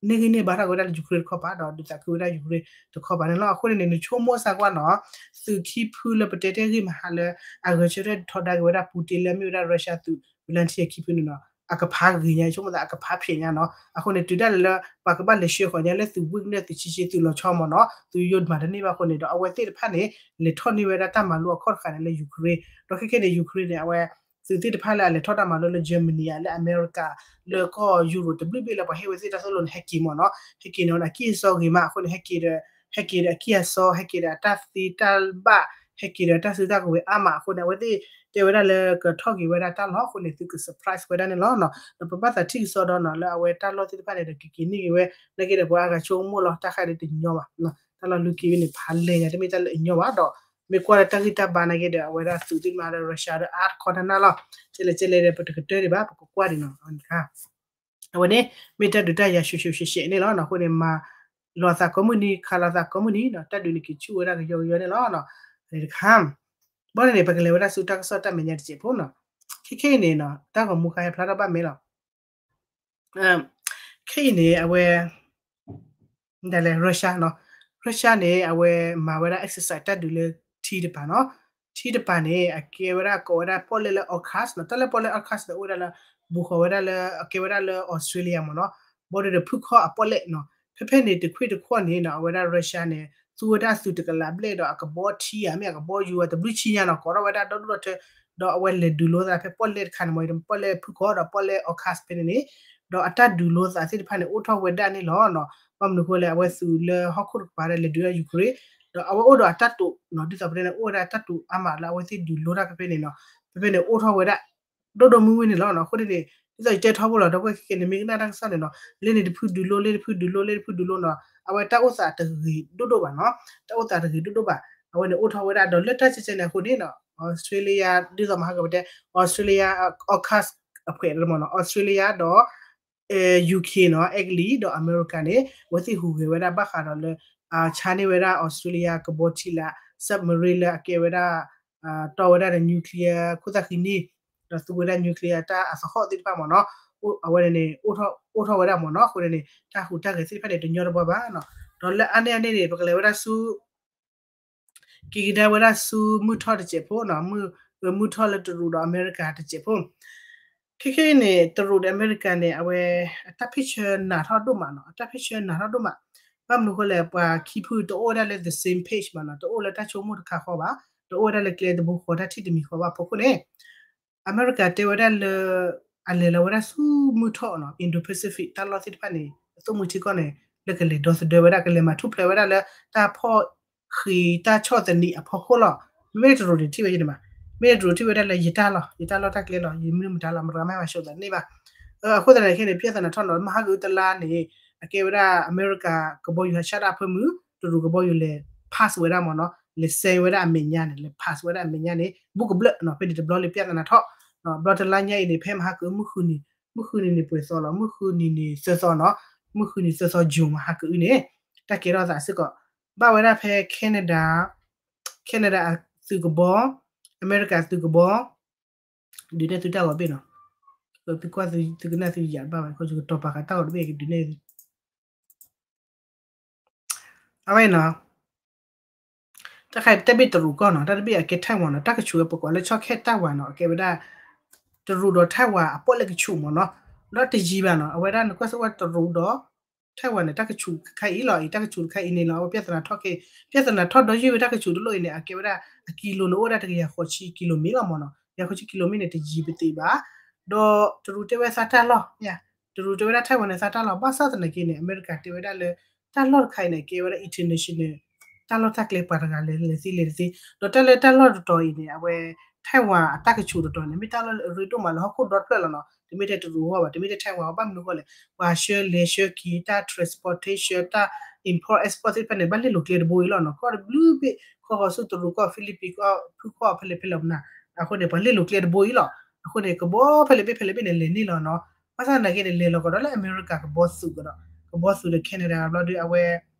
န့ၢ်ဂံၢ်န့ၢ်ဘါထီၣ်က့ၤဝဲဒၣ်လၢ Ukraine တခီပၤ ဒီးဒုးသးခုဝဲဒၣ် Ukraine တခီပၤန့ၣ်လီၤ. အဃိန့ၣ်န့ၣ် နဆိကမိၣ်စၢ်ကွၢ်နီၤ သုးခံဖုလၢပတဲတ့ၢ်ဂ့ၢ်မဟါလၢ အဂဲၤဆၢထၢၣ်ထီဒါက့ၤဝဲဒၣ် Putin လၢအမ့ၢ်ဝဲဒၣ် Russia သုး volunteer ခံဖုန့ၣ်နီၤ အကဖးဂ့ၤညါ ဆိကမိၣ်သးအကဖးဖျဲးညါနီၤ. အဃိန့ၣ် တုၤဒၣ်လဲာ်လၢ ပှၤကဘၣ်လဲၤဆှၢဃီၤညါလၢသုး Wagner သုး Chechen သုးလီၤဆီမ့ၢ်နီၤ သုးယိယိမၤတန့ၢ်ဘၣ်အဃိန့ၣ်ဒီး အဝဲသ့ၣ်တဖၣ်န့ၣ် လဲၤထီၣ်န့ၢ်ဝဲဒၣ်တၢ်မၤလိအခီၣ်တဃာ်န့ၣ်လၢ Ukraine ဒီးခဲခဲန့ၣ် Ukraine န့ၣ် အဝဲ သုးသ့ၣ်တဖၣ်လၢအလဲၤထီၣ်တၢ်မၤလိလၢ Germany ဧါ လၢအမဲရကၤ လၢကီၢ်ယူရိးတဘျုးဘ့ၣ်လၢပှၤဟ့ၣ်ဝဲသ့ၣ်တၢ်သိၣ်လိန့ၣ် ဟဲက့ၤမ့ၢ်နီၤ ဟဲက့ၤန့ၣ် အကံၢ်အစီဂ့ၤမးအဃိန့ၣ် ဟဲက့ၤဒီး ဟဲက့ၤဒီးအကံၢ်အစီ ဟဲက့ၤဒီးအတၢ်သ့တၢ်ဘၣ် ဟဲက့ၤဒီးတၢ်စုတၢ်ကဝဲၤအါမးအဃိန့ၣ် အဝဲသ့ၣ်တဲဝဲဒၣ်လၢကထီၣ်က့ၤဝဲဒၣ်တၢ်လီၢ်အဃိန့ၣ် သုက surprise ဝဲဒၣ်န့ၣ်လီၤ. ဒီးပဘၣ်သးထံၣ်ကစီဒီးနီၤ လၢအဝဲတၢ်လီၢ်သ့ၣ်တဖၣ်န့ၣ်ဒီးကက့ၤန့ၢ်က့ၤဝဲ နာ်က့ဒီးပှၤအါဂၤဆိကမိၣ်လီၤ တၢ်ဃးဒီးတညီဘၣ် တၢ်လီၢ်လူၤက့ၤဝဲန့ၣ် ဖးလဲၢ်ညါ တမ့ၢ်တၢ်လၢအညီဘၣ်ဒီး မ့ၢ်ကွၢ်လၢတၢ်ဂံၢ်တၢ်ဘါနာ်က့ဒီး အဝဲဒၣ်သုးသ့ၣ်တဖၣ်ဒီး Russia ဒီးအါတခီတၢ်နၢ်လီၤ ကဲလဲၣ်ကဲလဲၣ်ဒီး ပတကတၢၢ်ဒံးဘၣ် ပကကွၢ်ဒံးနီၤ အဝဲန့ၣ် မ့ၢ်တၢ်ဒုးတၢ်ယၤ ရှုပ်ရှုပ်ရှဲရှဲန့ၣ်လီၤ. အဃိန့ၣ် မၤလီၤသးကိးမုၢ်နံၤ ခးလီၤသးကိးမုၢ်နံၤဒီး တၢ်ဒုးန့ၣ်က့ၤဆူၣ်ဝဲဒၣ်ကယီကယီန့ၣ်လီၤ. တခါ ဘၣ်န့ၣ်န့ၣ် ပကလဲၤဝဲဒၣ်ဆူတၢ်ကစီၣ်တၢ်မဲာ်ညါတစဲးဖိနီၤ. ခဲခဲအံၤန့ၣ် တၢ်ဂီၤမူခါဟဲဖျါထီၣ်ဘၣ်မ့ၢ်လီၤ. ခဲအံၤန့ၣ် အဝဲ ဒ်လဲၣ် Russia နီၤ Russia န့ၣ် အဝဲမၤဝဲဒၣ် exercise တၢ်ဒုးလၢထံတပၤနီၤ. ထံတပၤန့ၣ် အကဲဝဲဒၣ်ကိးဝဲဒၣ်ပီၣ်လဲၣ်လၢ AUKUS နီၤ. တၢ်လၢပီၣ်လဲၣ် AUKUS န့ၣ် အိၣ်ဝဲဒၣ်လၢ ဘူးဃီၤဝဲဒၣ်လၢ အကဲဝဲဒၣ်လၢ Australia မ့ၢ်နီၤ. ဘီဒုဒီးဖုၣ်ခီၣ်အပီၣ်လဲၣ်နီၤ. ဖဲဖဲန့ၣ်တခွ့ၣ်တခွီၣ်န့ၣ်နီၤ အဝဲဒၣ် Russia န့ၣ် သူဝဲဒၣ်သုးတကလးဘျဲၣ်ဒီးအကဘီထံဧါ မ့ၢ်အကဘီယူၤဧါ တဘျုးဆံညါနီၤ ကိးထီၣ်ဝဲဒၣ်ဒီဒူၣ်ဒီထၢ ဒီးအဝဲလဲၤဒုးလိသးဖဲပီၣ်လဲၣ်တခါန့ၣ်မ့ၢ် ပီၣ်လဲၣ်ဖုၣ်ခီဒီးပီၣ်လဲၣ် Okhotsk ဖဲန့ၣ်န့ၣ်, ဒီးအတၢ်ဒုးလိသးသ့ၣ်တဖၣ်န့ၣ် အိၣ်ထီၣ်ဝဲဒၣ်န့ၣ်လီၤ. ဘၣ်မနုၤအဃိလဲၣ် အဝဲသုးလၢဟီၣ်ခိၣ်တကပၤဒၣ်လဲၤဒုးဒၣ် Ukraine, ဒီးအဝဲအိၣ်ဒီးအတၢ်တိာ်နီၤ ဒ်သိးပတဲန့ၣ် အိၣ်ဝဲဒၣ်တၢ်တိာ်အါမးလၢအဝဲသ့ၣ်ဒုးလိတၢ်ဖဲဖဲန့ၣ်နီၤ, ဖဲဖဲန့ၣ်အိၣ်ထီၣ်ဝဲဒၣ် ဒိၣ်ဒိၣ်မုၢ်မုၢ်န့ၣ်လီၤ. အဃိန့ၣ်န့ၣ် ဒ်သိးယတဲထီဘိလီၤ ဒီပုၢ်ဝဲၢ်ခဲကနံၣ် မ့ၢ်ကနၣ်တၢ်ကစီၣ်န့ၣ်နီၤ လ့န့ၣ်တဖုဒုးလိ လ့တဖုဒုးလိ လ့တဖုဒုးလိနီၤ အဝဲတၢ်အိၣ်သးတဂ့ၤဒိၣ်ဒိၣ်ဘၣ်နီၤ, တၢ်အိၣ်သးတဂ့ၤဒိၣ်ဒိၣ်ဘၣ်. အဝဲန့ၣ်အိၣ်ထီၣ်ဝဲဒၣ်ဒီးလၢတၢ်ကဲကဲန့ၣ်အဃိန့ၣ်နီၤ Australia ဒ်သိးမဟါကပတဲ Australia Okhotsk အဖှဲးမ့ၢ်နီၤ Australia ဒီး UK နီၤ အဲကလံးဒီးအမဲရကၤန့ၣ် အဝဲသ့ၣ်ဟူးဂဲၤဝဲဒၣ်ဘၣ်ဃးဒီးလၢ ဆါန့ၢ်ဝဲဒၣ် Australia ကဘီထံလာ် submarine လၢအကဲဝဲဒၣ် တီဝဲဒၣ်ဒီး nuclear ခိၣ်သၣ်ဃံန့ၣ် ဒီးသူဝဲဒၣ် nuclear တၢ်အသဟီၣ်သ့ၣ်တဖၣ်မ့ၢ်နီၤ, အဝဲန့ၣ် အိၣ်ထီၣ်ဝဲဒၣ်မ့ၢ်နီၤ, အဃိန့ၣ်န့ၣ် တၢ်ဟူးတၢ်ဂဲၤသ့ၣ်တဖၣ်န့ၣ် တညီတဘီဘၣ်နီၤ, ဒီးလၢအါန့ၢ်အါန့ၢ်န့ၣ် ပကလဲၤဝဲဒၣ်ဆူ က့ၤကဒါဝဲဒၣ်ဆူမုၢ်ထီၣ်တစဲးဖိနီၤ, မုၢ်ထီၣ်လၢတရူးဒီးအမဲရကၤတစဲးဖိ ခဲခဲအံၤန့ၣ် တရူးဒီးအမဲရကၤန့ၣ် အဝဲ အတၢ်ဖ့ၣ်ဆၢနးထီၣ်ဒိၣ်မးနီၤ, အတၢ်ဖ့ၣ်ဆၢနးထီၣ်ဒိၣ်မး, ဘၣ်မနုၤအဃိလဲၣ် ပှၤခံဖုတအိၣ်ဝဲဒၣ်လၢ the same page ဘၣ်နီၤ, တအိၣ်လၢတၢ်ဆိကမိၣ်တခါဃီဘၣ်, တအိၣ်ဝဲဒၣ်လၢကျဲတဘိဃီ တၢ်ထံၣ်တမံၤဃီဘၣ်အဖီခိၣ်န့ၣ် အမဲရကၤတဲဝဲဒၣ်လၢ အလဲၤလီၤဝဲဒၣ်ဆူမုၢ်ထီၣ်နီၤ Indo-Pacific တၢ်လီၢ်သ့ၣ်တဖၣ်န့ၣ် အသိၣ်မှံထံကီၢ်န့ၣ် လၢကလဲၤဒီသဒၢဝဲဒၣ် ကလဲၤမၤထူၣ်ဖျဲးဝဲဒၣ်လၢတၢ်ဖီၣ်ဃံးတၢ်ဆီၣ်သနံးအဖီခိၣ်လီၤ. မ့မ့ၢ်တရူးန့ၣ်ထံၣ်ဝဲယန့ၣ်ဘၣ်, မ့ၢ်တရူးထံၣ်ဝဲဒၣ်လၢယတၢ်လီၢ် ယတၢ်လီၢ်တၢ်ကျဲလီၤ ယမနုၤမတၤလီၤ မတၤမၤဟဲမၤဆှိးသးန့ၣ်ဘၣ်. အဃိသတးန့ၣ်ခဲန့ၣ် ပြဿနာထီၣ်နီၤ မဟါကအုတလါန့ၣ် အကဲဝဲဒၣ်အမဲရကၤကဘီယူၤဟးဆှၣ်တၢ်အဖၢမုၢ် တရူးကဘီယူၤလဲၤ pass ဝဲဒၣ်မ့ၢ်နီၤ လဲၤ sign ဝဲဒၣ်အမဲာ်ညါန့ၣ် လဲၤ pass ဝဲဒၣ်အမဲာ်ညါန့ၣ် ဘူးကဘျၢၣ်နီၤ ဖဲန့ၣ်တဘျီလၢပြဿနာထီၣ် ဘျီတလါညါအံၤန့ၣ် ဖဲမဟါကအုမုၢ်ဃုနံၤ မုၢ်ဃုနံၤန့ၣ်ပှဲၤသီလီၤ မုၢ်ဃုနံၤန့ၣ်သၢသီနီၤ မုၢ်ဃုနံၤသၢသီ June မဟါကအုန့ၣ် တၢ်ကဲထီၣ်သးစ့ၢ်ကီး ဘၣ်ဝဲဒၣ်ဖဲ Canada Canada အသုးကဘီ အမဲရကၤသုးကဘီ ဒုးနဲၣ်သုတၢ်ဂီၤတဘ့ၣ်နီၤ သုကွၢ်သုကနၣ်သုယၤတဘၣ်ဘၣ် ကတီၤပာ်ဃာ်တၢ်ဂီၤတဘ့ၣ်ကဒုးနဲၣ်သု အဝဲနီၤ တၢ်ခါတဘ့ၣ်တရူးကီၢ်နီၤ တၢ်တဘ့ၣ်အကဲ Taiwan နီၤ တၢ်ကဆူးဝဲပကွၢ်လၢဆီခဲ Taiwan နီၤ အကဲဝဲဒၣ် တရူးဒီး Taiwan အပီၣ်လဲၣ်ကဆူးမ့ၢ်နီၤ ဒီးတယံၤဘၣ်နီၤ အဝဲဒၣ်နကွၢ်စ့ၢ်ဝဲတရူးဒီး Taiwan န့ၣ် တၢ်ကဆူးတခါအံၤလီၤ အံၤတၢ်ကဆူးတခါအံၤန့ၣ်လီၤ အဝဲပြဿနာထီၣ်က့ ပြဿနာထီၣ်ဒီးယုၢ်ဝဲတၢ်ကဆူးတလိၣ်အံၤန့ၣ် အကဲဝဲဒၣ် အကံလိၤန့ၣ် အိၣ်ဝဲဒၣ်တကယၤဃိးဆံ ကံလိၤမံၤလီၤမ့ၢ်နီၤ ကယၤဃိးဆံ ကံလိၤမံၤန့ၣ် တယံၤပသ့ဘၣ် ဒီးတရူးတဲဝဲသးတၢ်လီၢ် တရူးတဲဝဲဒၣ် Taiwan န့ၣ် သးတၢ်လီၢ် ဘၣ်ဆၣ်သနာ်က့န့ၣ် အမဲရကၤတဲဝဲဒၣ်လၢ တၢ်လီၢ်တခါအံၤန့ၣ် ကဲဝဲဒၣ် international တၢ်လီၢ်တၢ်ကျဲပှၤတဂၤလဲၤလဲၤသ့လဲၤတသ့ ဒီးတၢ်လၢတၢ်လီၢ်တတီၤအံၤန့ၣ် အဝဲ Taiwan အတၢ်ကဆူးတတီၤန့ၣ် မ့ၢ်တၢ်လီၢ်လၢအရ့ဒိၣ်မးလၢဟီၣ်ခိၣ်ဒီတဖျၢၣ်လီၤနီၤ တမ့ၢ်ထဲတရူးအဂီၢ်ဘၣ် တမ့ၢ်ထဲ Taiwan အဂီၢ် ဘၣ်မနုၤအဃိလဲၣ် ပှၤဆှၢလဲၤဆှၢက့ၤ တၢ် transportation တၢ် import export သ့ၣ်တဖၣ်န့ၣ် ဘၣ်လဲၢ်လိာ်ကျဲတဘိအံၤလီၤနီၤ ကီၢ်တဘျုးဘ့ၣ် ခီဃီၤဆူတရူးကီၢ် Philippines ကီၢ် ဖုၣ်ကီၢ်ဖဲလဲၣ်ဖဲလဲၣ်မနၤ အဃိန့ၣ် ပှၤလဲၢ်လိာ်ကျဲတဘိအံၤလီၤ အဃိန့ၣ် ကဘီဖဲလဲၣ်ဘ့ၣ်ဖဲလဲၣ်ဘ့ၣ်န့ၣ် လဲၤန့ၣ်လီၤနီၤ ဘၣ်ဆၣ်သနာ်က့န့ၣ် လဲၤလီၤကဒီးလၢအမဲရကၤကဘီသူးကဒီး ကဘီသူးဒီး Canada ဘျီဒီး အဝဲ ဒီ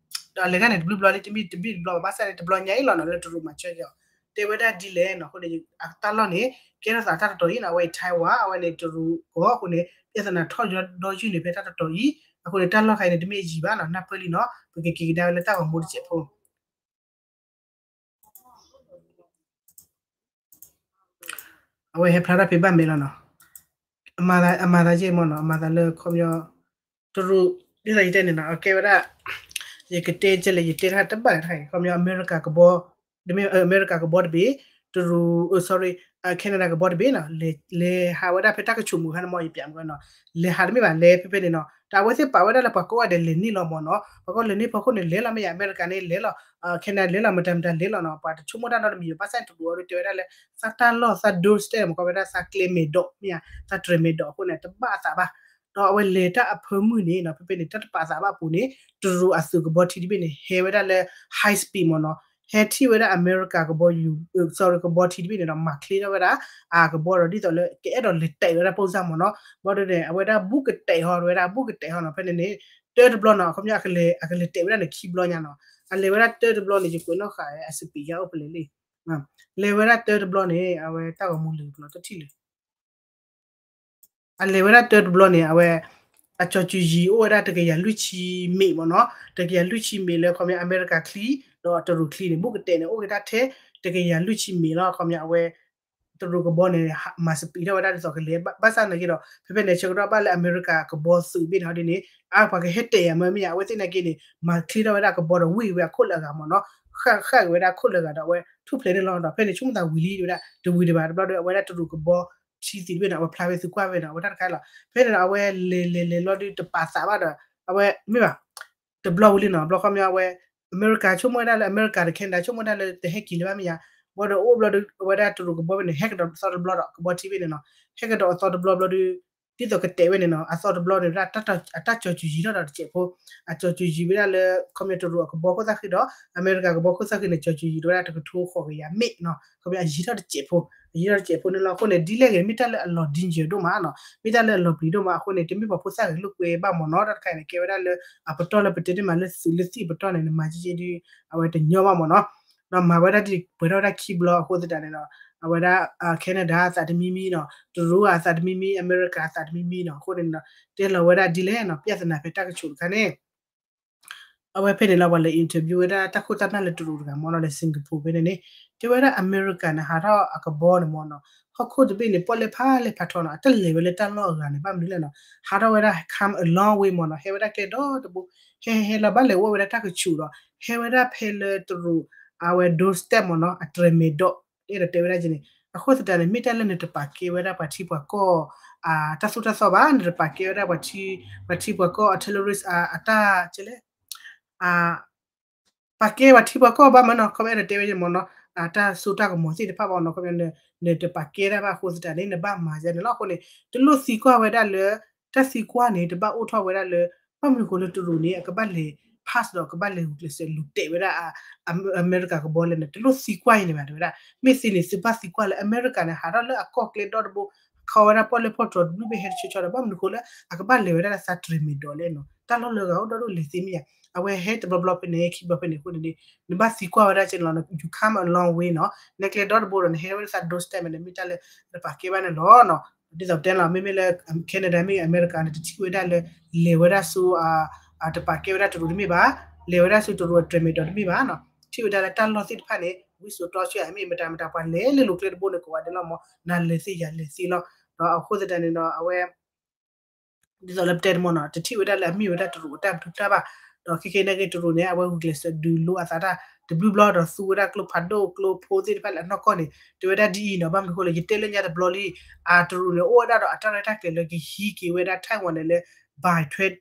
းအလဲၤတၢ်န့ၣ် တဘျုးဘျီလံ တမ့ၢ်တဘ့ၣ်တဘျီဘၣ် ဘၣ်ဆၣ်န့ၣ် တဘျီညါအံၤလီၤနီၤ လၢတရူးမၤဆၢက့ၤအီၤ တဲဝဲဒၣ်ဒ်လဲၣ်နီၤ အဃိန့ၣ် အတၢ်လီၢ်န့ၣ် ကဲထီၣ်သးတၢ်တတီၤအံၤနီၤ အဝဲအံၤ Taiwan အဝဲန့ၣ် တရူးကီၢ်အဃိန့ၣ် ပြဿနာထီၣ်ဒီးယုၢ်န့ၣ် ဖဲတၢ်တတီၤအံၤ အဃိန့ၣ် တၢ်လီၢ်ခါအံၤန့ၣ် တမ့ၢ်အယံၤဘၣ်နီၤ နၢ်ပၢၢ်လံနီၤ ပကက့ၤကဒါဝဲလၢတၢ်ဂီၤမူတစဲးဖိ အဝဲဟဲဖျါထီၣ်ဖဲဘၣ်မဲာ်လီၤနီၤ အမၤသးယဲၢ်မ့ၢ်နီၤ အမၤသးလၢခီပညီ တရူး ဒ်သိးယတဲန့ၣ်နီၤ အကဲဝဲဒၣ် ယကတဲကဲလဲၣ် ယတဲတၢ်တဘၣ်လၢတခါအံၤ ခီပညီ အမဲရကၤကဘီ တမ့ၢ် အမဲရကၤကဘီတဘ့ၣ် တရူး sorry Canada ကဘီတဘ့ၣ်နီၤ လဲၤဟးဝဲဒၣ်ဖဲတၢ်ကဆူးမုၢ်ခါန့ၣ်မ့ၢ် ယပျးမ့ၢ်နီၤ လဲၤဟးတမ့ၢ်ဘၣ် လဲၤဖဲဖဲန့ၣ်နီၤ တၢ်အဝဲသ့ၣ်ပာ်ဝဲဒၣ်လၢပှၤကိးဂၤဒဲးလဲၤန့ၣ်လီၤမ့ၢ်နီၤ ပှၤကိးဂၤလဲၤန့ၣ်ဖီခိၣ်န့ၣ် လဲၤလီၤမ့ၢ်ယါ အမဲရကၤန့ၣ်လဲၤလီၤ Canada လဲၤလီၤ မတၤမတၤလဲၤလီၤနီၤ ပှၤတဆိကမိၣ်တၢ်နီတမံၤ ဘၣ်ဆၣ်န့ၣ် တရူးအီၤဒုးတဲဝဲဒၣ်လၢ သးတၢ်လီၢ် သး doorstep မ့ၢ်ကီးဝဲဒၣ်သးကျဲမဲာ်ဒိး မ့ၢ်ယါ သးတြဲၤမဲာ်ဒိးအဃိန့ၣ် တဘၣ်အသးဘၣ် ဒီးအဝဲလဲၤတၢ်အဖၢမုၢ်န့ၣ်နီၤ ဖဲဖဲန့ၣ် တၢ်တပာ်သးဘၣ်အပူၤန့ၣ် တရူးအသုးကဘီထံတဘ့ၣ်န့ၣ် ဟဲဝဲဒၣ်လၢ high speed မ့ၢ်နီၤ ဟဲထံၣ်ဝဲဒၣ်အမဲရကၤကဘီယူၤ sorry ကဘီထံတဘ့ၣ်န့ၣ်ဒီး မၤချ့ထီၣ်ဝဲဒၣ် အကဘီဒီး ဒ်သိးလၢ ကအဲၣ်ဒိးလဲၤတဲာ်ဝဲဒၣ် ပုံစံ မ့ၢ်နီၤ ဘျီဒုန့ၣ် အဝဲဒၣ်ဘူးကတဲာ်ဟီ ဝဲဒၣ်ဘူးကတဲာ်ဟီနီၤ ဖဲန့ၣ်န့ၣ် တၢတဘျီနီၤ အခီပညီ အကလဲၤတဲာ်ဝဲဒၣ်န့ၣ် ခံဘျီညါနီၤ အလဲၤဝဲဒၣ်တၢတဘျီန့ၣ် ယကွဲးနီၣ်ဃာ် အစပံးယါအိၣ်ဖဲလဲၣ်လံ လဲၤဝဲဒၣ်တၢတဘျီန့ၣ် အဝဲတၢ်ဂီၤမူလၢာ်ကလီၤတထံၣ်လၢ အလဲၤဝဲဒၣ်တၢတဘျီန့ၣ် အဝဲ အကၠီၤစုၤယံၤအိၣ်ဝဲဒၣ်တကယၤလွံၢ်ဆံမ့ၣ်မ့ၢ်နီၤ, တကယၤလွံၢ်ဆံမ့ၣ်လၢခီပညီအမဲရကၤချံ ဒီးတရူးချံန့ၣ် ဘူးကတဲာ်န့ၣ် အိၣ်က့ၤတၢ်ထဲ တကယၤလွံၢ်ဆံမ့ၣ်လီၤ. ခီပညီအဝဲ တရူးကဘီန့ၣ် မၤစပံးထီၣ်ဝဲဒၣ်ဒ်သိးကလဲၤ ဘၣ်ဆၣ်သနာ်က့ဒီး ဖဲဖဲန့ၣ် ဆၢကတီၢ်ဘၣ်လၢအမဲရကၤကဘီသုးဘ့ၣ်န့ၣ်ဟီဒ်န့ၣ် အါပှၤကဟဲတဲာ်ယၤမ့ၢ်မ့ၢ်ယါ အဝဲသ့ၣ်နာ်က့န့ၣ် မၤချ့ထီၣ်ဝဲဒၣ်ကဘီဒီးဝံၢ်ဝဲအခိၣ်လၢအဂၤမ့ၢ်နီၤ. ဃၣ်ဃၣ်က့ၤဝဲဒၣ်ခိၣ်လၢဂၤဒီး အဝဲထူၣ်ဖျဲးန့ၣ်လီၤဒီး ဖဲန့ၣ်ဆိကမိၣ်သးဝံၤလံဝဲဒၣ် တဝံၤဒံးဘၣ်တဘျီဒီး အဝဲဒၣ်တရူးကဘီထံသံးတဘ့ၣ်န့ၣ် အဝဲဖျါဝဲသံကွၢ်ဝဲန့ၣ် အဝဲတၢ်တခါလီၤ. ဖဲန့ၣ်ဒီး အဝဲလဲၤလဲၤလဲၤလီၤဒုးတပာ်သးဘၣ်ဒီး အဝဲမ့ၢ်ဘၣ် တဘျီဝံၤလံနီၤ ဘျီခီပညီအဝဲ အမဲရကၤဆိကမိၣ်ဝဲဒၣ်လၢ အမဲရကၤဒီး Canada ဆိကမိၣ်ဝဲဒၣ်လၢတဟဲက့ၤလၢၤဘၣ်မ့ၢ်ဧါ, ဘၣ်ဒီးအိၣ်ဘျီဒီး အဝဲဒၣ်တရူးကဘီဖဲန့ၣ် ဟဲကဒီးအသီတဘျီဒီး ကဘီထံဖဲန့ၣ်နီၤ, ဟဲကဒီးအသီတဘျီဘျီဒီး ဒ်သိးကတဲာ်ဝဲန့ၣ်နီၤ အသီတဘျီန့ၣ် အတၢ်ကၠီၤစူၤယံၤထီၣ်ဒီးတစဲးဖိ, အကၠီၤစူၤယံၤဝဲဒၣ်လၢ ခီပညီတရူးအကဘီခိၣ်သၣ်ဃံဒီး အမဲရကၤကဘီခိၣ်သၣ်ဃံန့ၣ် ကၠီၤစူၤယံၤတဝဲဒၣ်တကထိဃိးကယၤမ့ၣ်နီၤ, ခီပညီအယံၤထီၣ်တစဲးဖိ, အယံၤထီၣ်တစဲးဖိန့ၣ်လီၤ. အဃိန့ၣ် ဒ်လဲၣ်ဂ့ၤ မ့ၢ်တၢ်လၢအလီၤ danger ဒိၣ်မးနီၤ, မ့ၢ်တၢ်လၢအလီၤပျံၤဒိၣ်မး အဃိန့ၣ် တမ့ၢ်ပှၤဖိသၣ်ဂ့ၤလိာ်ကွဲဘၣ်မ့ၢ်နီၤ, တၢ်တခါအံၤန့ၣ် ကဲဝဲဒၣ်လၢ အပတီၢ်လၢပတဲတ့ၢ်မးလၢသုးလၢသံၣ်အပတီၢ်န့ၣ် နမၤကဲကဲဒုး အဝဲတညီဘၣ်မ့ၢ်နီၤ, ဒီးမၤဝဲဒၣ်ဒ်ပှဲၤထီၣ်ဝဲဒၣ်ခံဘျီအဃိသတးန့ၣ်ဒီး အဝဲဒၣ် Canada အသးတမံၤမံၤနီၤ, တရူးအသးတမံၤမံၤ, အမဲရကၤအသးတမံၤမံၤနီၤ, အဃိန့ၣ်ဒီး တဲလီၤဝဲဒၣ်ဒ်လဲၣ်နီၤ ပြဿနာ ဖဲတၢ်ကဆူးတခါန့ၣ် အဝဲဖဲန့ၣ်လီၤ ပှၤလဲၤ interview ဝဲဒၣ်တၢ်ခိၣ်တၢ်နၢ်လၢတရူးတဂၤမ့ၢ်နီၤ လၢ Singapore ဖဲန့ၣ်န့ၣ် တဲဝဲဒၣ်အမဲရကၤန့ၣ် ဟးထီၣ်အကဘီန့ၣ်မ့ၢ်နီၤ, ဟီၣ်ခိၣ်တဘ့ၣ်န့ၣ် ပီၣ်လဲၣ်ဖးလဲၣ်ဖးထီနီၤ, အတလဲၤဝဲလၢတၢ်လီၢ်အဂၤန့ၣ် ဘၣ်မနုၤလဲၣ်နီၤ, ဟးထီၣ်ဝဲဒၣ် come a long way မ့ၢ်နီၤ, ဟဲဝဲဒၣ်ကျဲဒီတဘိ, ဟဲဟဲလီၤဘၣ်လဲၤအိၣ်ဝဲဒၣ်တၢ်ကဆူးဒီး ဟဲဝဲဒၣ်ဖဲလၢတရူး အဝဲ doorstep မ့ၢ်နီၤ, အတြဲၤမဲာ်ဒီး အဲၣ်ဒိးတဲဝဲဒၣ်ကဲန့ၣ်, အဃိသတးန့ၣ် မ့ၢ်တၢ်လၢနတပာ်ကဲဝဲဒၣ်ပှၤထံပှၤကီၢ် တၢ်သိၣ်တၢ်သီဘၣ်, နတပာ်ကဲဝဲဒၣ် ပှၤထံပှၤကီၢ်အ terrorist အတၢ်ကလဲၣ် ပာ်ကဲပှၤထံပှၤကီၢ်ဘၣ်မ့ၢ်နီၤ, ခီပညီအဲၣ်ဒိးတဲဝဲမ့ၢ်နီၤ, တၢ်စိတၢ်ကမီၤသ့ၣ်တဖၣ်ဘၣ်နီၤ, ခီပညီ နတပာ်ကဲတၢ်ဘၣ်အဃိသတးန့ၣ် နဘၣ်မၤယဲန့ၣ်လီၤ. အဃိန့ၣ် တလိၣ်သံကွၢ်ဝဲဒၣ်လၢ တၢ်သံကွၢ်န့ၣ် တဘၣ်အိၣ်ထီၣ်ဝဲဒၣ်လၢ ဘၣ်မနုၤဃိလၢတရူးန့ၣ် အကဘၣ်လဲၤ pass ဒီးကဘၣ်လဲၤဂုာ်ကျဲးစၢးလူၤတဲာ်ဝဲဒၣ် အမဲရကၤကဘီလဲၣ်န့ၣ် တလိၣ်သံကွၢ်အံၤန့ၣ်ဘၣ် တဲဝဲဒၣ်, မ့ၢ်သ့န့ၣ် သုဘၣ်သံကွၢ်လၢအမဲရကၤန့ၣ် ဟးထီၣ်လၢအကီၢ်ကျဲဒီတဘိ, ခီဝဲဒၣ်ပီၣ်လဲၣ်ဖီၣ်တြီၤတဘျုးဘ့ၣ်ဟဲတဆၢဆၢဒီး ဘၣ်မနုၤဃိလၢ အကဘၣ်လဲၤဝဲဒၣ်လၢသးတြဲၤမဲာ်ဒီးလဲၣ်နီၤ, တၢ်လီၢ်လၢဂၤအိၣ်ဒီဒူၣ်လဲၤသ့မ့ၢ်ယါ, အဝဲဟဲတဘျီဘျီဖဲန့ၣ် ခံဘျီဖဲန့ၣ်အဃိန့ၣ် နဘၣ်သံကွၢ်ဝဲဒၣ်ကဲန့ၣ်လီၤ, you come a long way နီၤ, နဲကျဲဒီတဘိဒီး နဟဲဝဲဒၣ်သး doorstep န့ၣ် မ့ၢ်တၢ်လၢ နပာ်ကဲဘၣ်န့ၣ်လီၤနီၤ. ဒ်သိးပတဲလီၤ မ့မ့ၢ်လၢ Canada မ့ၢ်ဂ့ၤ အမဲရကၤန့ၣ် တထံၣ်ဝဲဒၣ်လၢ လဲၤဝဲဒၣ်ဆူ တပာ်ကဲဝဲဒၣ်တရူးတမ့ၢ်ဘၣ်, လဲၤဝဲဒၣ်ဆူတရူးအတြဲၤမဲာ်ဒီးတမ့ၢ်ဘၣ်နီၤ, ထံၣ်ဝဲဒၣ်လၢတၢ်လီၢ်သ့ၣ်တဖၣ်န့ၣ် ဝံစိာ်တီဆူၣ်ယၤ မ့ၢ်မတၤမတၤပှၤလဲၤလၢလိၤကျဲတဘိန့ၣ် ကိးဂၤဒဲးလီၤမ့ၢ် နၤလဲၤသ့ယၤလဲၤသ့လီၤ, ဒီးအဃိသတးန့ၣ်ဒီး အဝဲ ဒ်သိးလၢပတဲတမ့ၢ်နီၤ တထံၣ်ဝဲဒၣ်လၢအမ့ၢ်ဝဲဒၣ်တရူးအတၢ်ပတုာ်တၢ်ဘၣ်, ဒီးခဲကဲန့ၣ်က့ၤတရူးန့ၣ် အဝဲဂုာ်ကျဲးစၢးဒုးလိအသးတၢ်တဘျုးဘျီဒီးသူဝဲဒၣ်ကျိဖးဒိၣ်ကျိဖိသ့ၣ်တဖၣ်လၢအနီၢ်ကီၢ်န့ၣ် တဲဝဲဒၣ်ဒ်အံၤနီၤ, ဘၣ်မနုၤဃိလၢယတဲလၢညါတဘျီလံ, အတရူးန့ၣ် အိၣ်ဝဲဒၣ်ဒီးအတၢ်ရဲၣ်တၢ်ကျဲၤလၢကဟံးက့ၤဝဲဒၣ် Taiwan န့ၣ်လၢ by twenty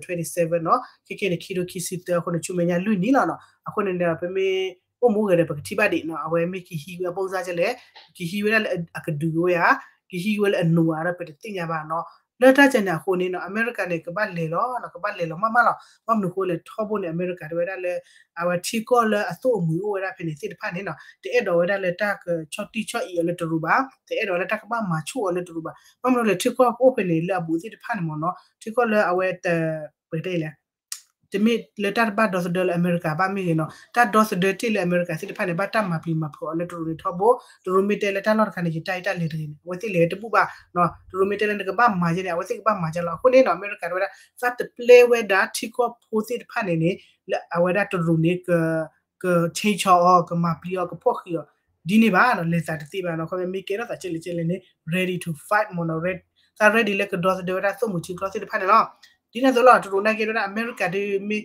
twenty-seven နီၤ, ခဲကဲန့ၣ် ခံထိခံဆံသၢအဃိန့ၣ် ဆူမဲာ်ညါလွံၢ်နံၣ်လီၤနီၤ, အဃိန့ၣ်ဒီး ပမ့ၢ်အိၣ်မူဂ့ၤဒီး ပကထံၣ်ဘၣ်ဒံးနီၤ, အဝဲမ့ၢ်ကဟံးဝဲအပိၢ်စါကလဲၣ်, ကဟံးဝဲဒၣ်လၢအကဒုးဝဲဧါ, ကဟံးဝဲလၢအနူၤဧါဒီး ပတသ့ၣ်ညါဘၣ်နီၤ, လၢတၢ်ကဲန့ၣ်အဃိန့ၣ်နီၤ အမဲရကၤန့ၣ် ကဘၣ်လဲၤလီၤနီၤ, ကဘၣ်လဲၤလီၤမးမးလီၤ, ဘၣ်မနုၤဃိလဲၣ် ထီဘိန့ၣ် အမဲရကၤတဲဝဲဒၣ်လၢ အဝဲထံကီၢ်လၢအသိၣ်အမှံၤအိၣ်ဝဲဒၣ်ဖဲန့ၣ်သ့ၣ်တဖၣ်န့ၣ်နီၤ, တအဲၣ်ဒိးဝဲဒၣ်လၢတၢ်ကဆီၣ်တံၢ်ဆီၣ်အံၤအီၤလၢတရူးဘၣ်, တအဲၣ်ဒိးလၢတၢ်ကဘၣ်မၤဆူၣ်အီၤလၢတရူးဘၣ်, ဘၣ်မနုၤလဲၣ် ထံကီၢ်အိၣ်ဖဲန့ၣ်လၢအဘူးသ့ၣ်တဖၣ်န့ၣ်မ့ၢ်နီၤ, ထံကီၢ်လၢအဝဲတ ပကတဲလဲၣ် တမ့ၢ်လၢတၢ်တဘၣ်ဒီသဒၢလၢအမဲရကၤဘၣ်မ့ၢ်ဂ့ၤနီၤ, တၢ်ဒီသဒၢတ့ၢ်လၢအမဲရကၤသ့ၣ်တဖၣ်န့ၣ် ဘၣ်တၢ်မၤပျံၤမၤဖုးအီၤလၢတရူးန့ၣ်ထီဘိ, တရူးမ့ၢ်တဲလၢတၢ်လီၢ်တခါန့ၣ် ယတၢ်အံၤတၢ်လဲၤတဂ့ၤန့ၣ် အဝဲသ့ၣ်လဲၤတဘူၣ်ဘၣ်, တရူးမ့ၢ်တဲလၢနကဘၣ်မၤယဲန့ၣ် အဝဲသ့ၣ်ကဘၣ်မၤယဲလီၤ, အဃိန့ၣ်နီၤ အမဲရကၤတဲဝဲဒၣ် သးတပျဲဝဲဒၣ်ထံကီၢ်ဖိသ့ၣ်တဖၣ်န့ၣ်န့ၣ် လၢအဝဲဒၣ်တရူးန့ၣ် က change အီၤ ကမၤပျံၤအီၤ ကဖီၣ်ဃံးအီၤ ဒ်န့ၣ်ဘၣ်နီၤ, လဲၤသးတသ့ဘၣ်နီၤ, ခီမ့ၢ်ကဲထီၣ်သးကဲလဲၣ်ကဲလဲၣ်န့ၣ် ready to fight မ့ၢ်နီၤ, သး ready လၢကဒီသဒၢဝဲဒၣ်သိၣ်မှံၤထံကျိသ့ၣ်တဖၣ်န့ၣ်လီၤ. ဒ်န့ၣ်အသိးလီၤ တရူးန့ၣ်ကဲဝဲဒၣ် အမဲရကၤဒီး မ့ၢ်